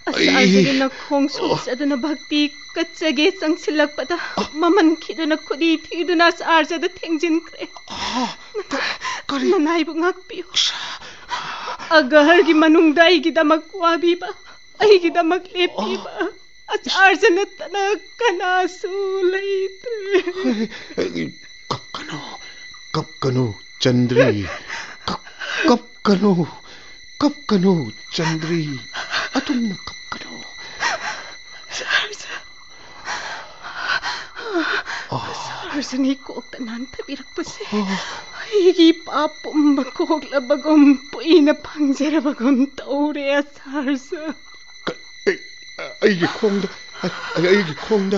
ꯑꯁ, ꯑꯩ ꯑꯥꯔꯖꯒꯤ ꯅꯈꯣꯡ ꯑꯣ꯫ ꯁꯣꯛꯆꯗꯨꯅ ꯚꯛꯇꯤ ꯀꯠꯆꯒꯦ ꯆꯪꯁꯤꯜꯂꯛꯄꯗ ꯑ꯫ ꯃꯃꯟ ꯈꯤꯗꯨꯅ ꯈꯨꯗꯤ ꯊꯤꯗꯨꯅ ꯑꯁ ꯑꯥꯔꯖꯗ ꯊꯦꯡꯖꯤꯟꯈ꯭ꯔꯦ꯫ ꯑ, ꯀ-, ꯀꯔꯤ? ꯅꯅꯥꯏꯕꯨ ꯉꯥꯛꯄꯤꯌꯨ꯫ ꯑꯁ꯫ ꯑꯒꯍꯔꯒꯤ ꯃꯅꯨꯡꯗ ꯑꯩꯒꯤꯗꯃꯛ ꯋꯥꯕꯤꯕ, ꯑꯩꯒꯤꯗꯃꯛ ꯂꯦꯞꯄꯤꯕ ꯑꯁ ꯑꯥꯔꯖ ꯅꯠꯇꯅ ꯀꯅꯥꯁꯨ ꯂꯩꯇ꯭ꯔꯦ꯫ ꯑꯩ, ꯑꯩ, ꯀꯞꯀꯅꯨ, ꯀꯞꯀꯅꯨ, ꯆꯟꯗ꯭ꯔꯤ꯫ ꯀꯞ-, ꯀꯞꯀꯅꯨ, ꯀꯞꯀꯅꯨ, ꯆꯟꯗ꯭ꯔꯤ꯫ ꯑꯗꯨꯝꯅ ꯀꯞꯀꯅꯨ꯫ ꯁꯥꯔꯖ, ꯑꯣ꯫ ꯁꯥꯔꯖꯅ ꯑꯩ ꯀꯣꯛꯇ ꯅꯥꯟꯊꯕꯤꯔꯛꯄꯁꯦ ꯑꯣ꯫ ꯑꯩꯒꯤ ꯏꯄꯥ ꯄꯨꯝꯕ ꯀꯣꯛꯂꯕꯒꯨꯝ, ꯄꯨꯏꯅ ꯐꯪꯖꯔꯕꯒꯨꯝ ꯇꯧꯔꯦ, ꯁꯥꯔꯖ꯫ ꯀ-, ꯑꯩ-, ꯑꯩꯒꯤ ꯈꯣꯡꯗ, ꯑꯩ-, ꯑꯩꯒꯤ ꯈꯣꯡꯗ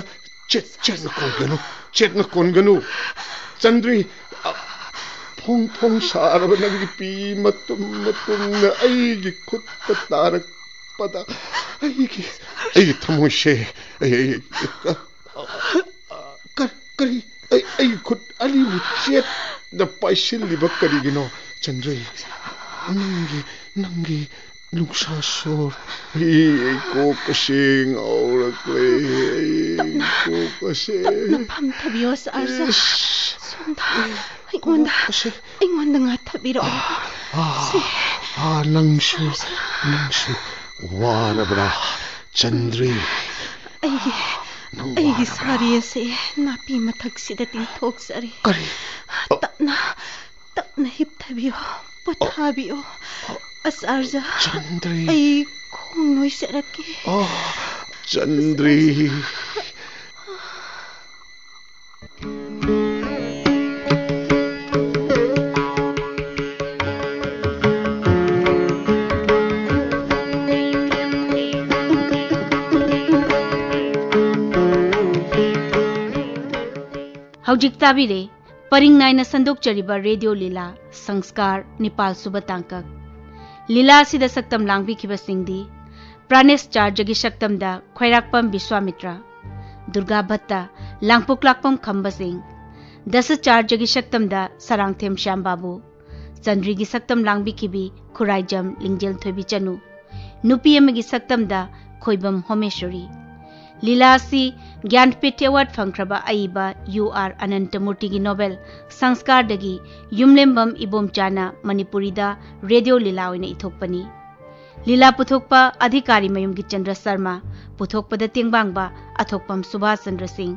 ꯆꯦꯠ-, ꯆꯦꯠꯅ ꯀꯣꯟꯒꯅꯨ, ꯆꯦꯠꯅ ꯀꯣꯟꯒꯅꯨ꯫ ꯆꯟꯗ꯭ꯔꯤ, ꯑ, ꯐꯣꯡ ꯐꯣꯡ ꯁꯥꯔꯕ ꯅꯪꯒꯤ ꯄꯤ ꯃꯇꯨꯝ ꯃꯇꯨꯝꯅ ꯑꯩꯒꯤ ꯈꯨꯠꯇ ꯇꯥꯔꯛꯄꯗ ꯑꯩꯒꯤ, ꯑꯩꯒꯤ ꯊꯃꯣꯏꯁꯦ, ꯑꯩ, ꯑꯩ, ꯑ, ꯑ, ꯀ-, ꯀꯔꯤ? ꯑꯩ, ꯑꯩꯒꯤ ꯈꯨꯠ ꯑꯅꯤꯕꯨ ꯆꯦꯠꯅ ꯄꯥꯏꯁꯤꯜꯂꯤꯕ ꯀꯔꯤꯒꯤꯅꯣ, ꯆꯟꯗ꯭ꯔꯤ? ꯅꯪꯒꯤ ꯅꯪꯒꯤ ꯅꯨꯡꯁꯥ ꯁꯣꯔ꯫ ꯑꯩ ꯀꯣꯛꯀꯁꯦ ꯉꯥꯎꯔꯛꯂꯦ꯫ ꯑꯩ ꯀꯣꯛꯀꯁꯦ꯫ ꯇꯞꯅ ꯐꯝꯊꯕꯤꯌꯣ, ꯁꯥꯔꯖꯥ꯫ ꯏꯁ꯫ ꯁꯣꯝꯗ ꯑꯩꯉꯣꯟꯗ ꯀꯣꯛꯀꯁꯦ꯫ ꯑꯩꯉꯣꯟꯗ ꯉꯥꯊꯕꯤꯔꯛꯑꯣ꯫ ꯑꯥ, ꯁꯦ꯫ ꯑꯥ, ꯅꯪꯁꯨ, ꯁꯥꯔꯖꯥ꯫ ꯅꯪꯁꯨ ꯋꯥꯔꯕ꯭ꯔꯥ, ꯆꯟꯗ꯭ꯔꯤ? ꯑꯩꯒꯤ, ꯅꯪ ꯑꯩꯒꯤ ꯋꯥꯔꯕ꯭ꯔꯥ? ꯁꯥꯔꯤ ꯑꯁꯦ ꯅꯥꯄꯤ ꯃꯊꯛꯁꯤꯗ ꯇꯤꯡꯊꯣꯛꯆꯔꯤ꯫ ꯀꯔꯤ? ꯇꯞꯅ, ꯇꯞꯅ ꯍꯤꯞꯊꯕꯤꯌꯣ, ꯄꯣꯊꯥꯕꯤꯌꯣ꯫ ꯑꯁ, ꯑꯥꯔꯖꯥ, ꯆꯟꯗ꯭ꯔꯤ꯫ ꯑꯩ ꯈꯣꯡ ꯅꯣꯏꯖꯔꯛꯀꯦ꯫ ꯑꯣ, ꯆꯟꯗ꯭ꯔꯤ꯫ ꯍꯧꯖꯤꯛ ꯇꯥꯕꯤꯔꯦ ꯄꯔꯤꯡ ꯅꯥꯏꯅ ꯁꯟꯗꯣꯛꯆꯔꯤꯕ ꯔꯦꯗꯤꯑꯣ ꯂꯤꯂꯥ ꯁꯪꯁꯀꯥꯔ ꯅꯤꯄꯥꯜ ꯁꯨꯕ ꯇꯥꯡꯀꯛ꯫ ꯂꯤꯂꯥ ꯑꯁꯤꯗ ꯁꯛꯇꯝ ꯂꯥꯡꯕꯤꯈꯤꯕꯁꯤꯡꯗꯤ ꯄ꯭ꯔꯥꯅꯦꯁ ꯆꯥꯔꯖꯒꯤ ꯁꯛꯇꯝꯗ ꯈ꯭ꯋꯥꯏꯔꯥꯛꯄꯝ ꯕꯤꯁ꯭ꯋꯥꯃꯤꯇ꯭ꯔ, ꯗꯨꯔꯒꯥ ꯚꯠꯇ, ꯂꯥꯡꯄꯣꯛꯂꯥꯛꯄꯝ ꯈꯝꯕꯁꯤꯡ, ꯗꯁ ꯆꯥꯔꯖꯒꯤ ꯁꯛꯇꯝꯗ ꯁꯔꯥꯡꯊꯦꯝ ꯁ꯭ꯌꯥꯝꯕꯥꯕꯨ, ꯆꯟꯗ꯭ꯔꯤꯒꯤ ꯁꯛꯇꯝ ꯂꯥꯡꯕꯤꯈꯤꯕꯤ ꯈꯨꯔꯥꯏꯖꯝ ꯂꯤꯡꯖꯦꯜ ꯊꯣꯏꯕꯤ ꯆꯅꯨ, ꯅꯨꯄꯤ ꯑꯃꯒꯤ ꯁꯛꯇꯝꯗ ꯈꯣꯏꯕꯝ ꯍꯣꯃꯦꯁꯣꯔꯤ꯫ ꯂꯤꯂꯥ ꯑꯁꯤ ꯒ꯭ꯌꯥꯟꯄꯤꯊ ꯑꯦꯋꯥꯔꯗ ꯐꯪꯈ꯭ꯔꯕ ꯑꯏꯕ ꯌꯨ ꯑꯥꯔ ꯑꯅꯟꯇꯃꯨꯔꯇꯤꯒꯤ ꯅꯣꯚꯦꯜ ꯁꯪꯁꯀꯥꯔꯗꯒꯤ ꯌꯨꯝꯂꯦꯝꯕꯝ ꯏꯕꯣꯝꯆꯥꯅ ꯃꯅꯤꯄꯨꯔꯤꯗ ꯔꯦꯗꯤꯑꯣ ꯂꯤꯂꯥ ꯑꯣꯏꯅ ꯏꯊꯣꯛꯄꯅꯤ꯫ ꯂꯤꯂꯥ ꯄꯨꯊꯣꯛꯄ ꯑꯙꯤꯀꯥꯔꯤ ꯃꯌꯨꯝꯒꯤ ꯆꯟꯗ꯭ꯔ ꯁꯔꯃ, ꯄꯨꯊꯣꯛꯄꯗ ꯇꯦꯡꯕꯥꯡꯕ ꯑꯊꯣꯛꯄꯝ ꯁꯨꯚꯥꯁ ꯆꯟꯗ꯭ꯔ ꯁꯤꯡ,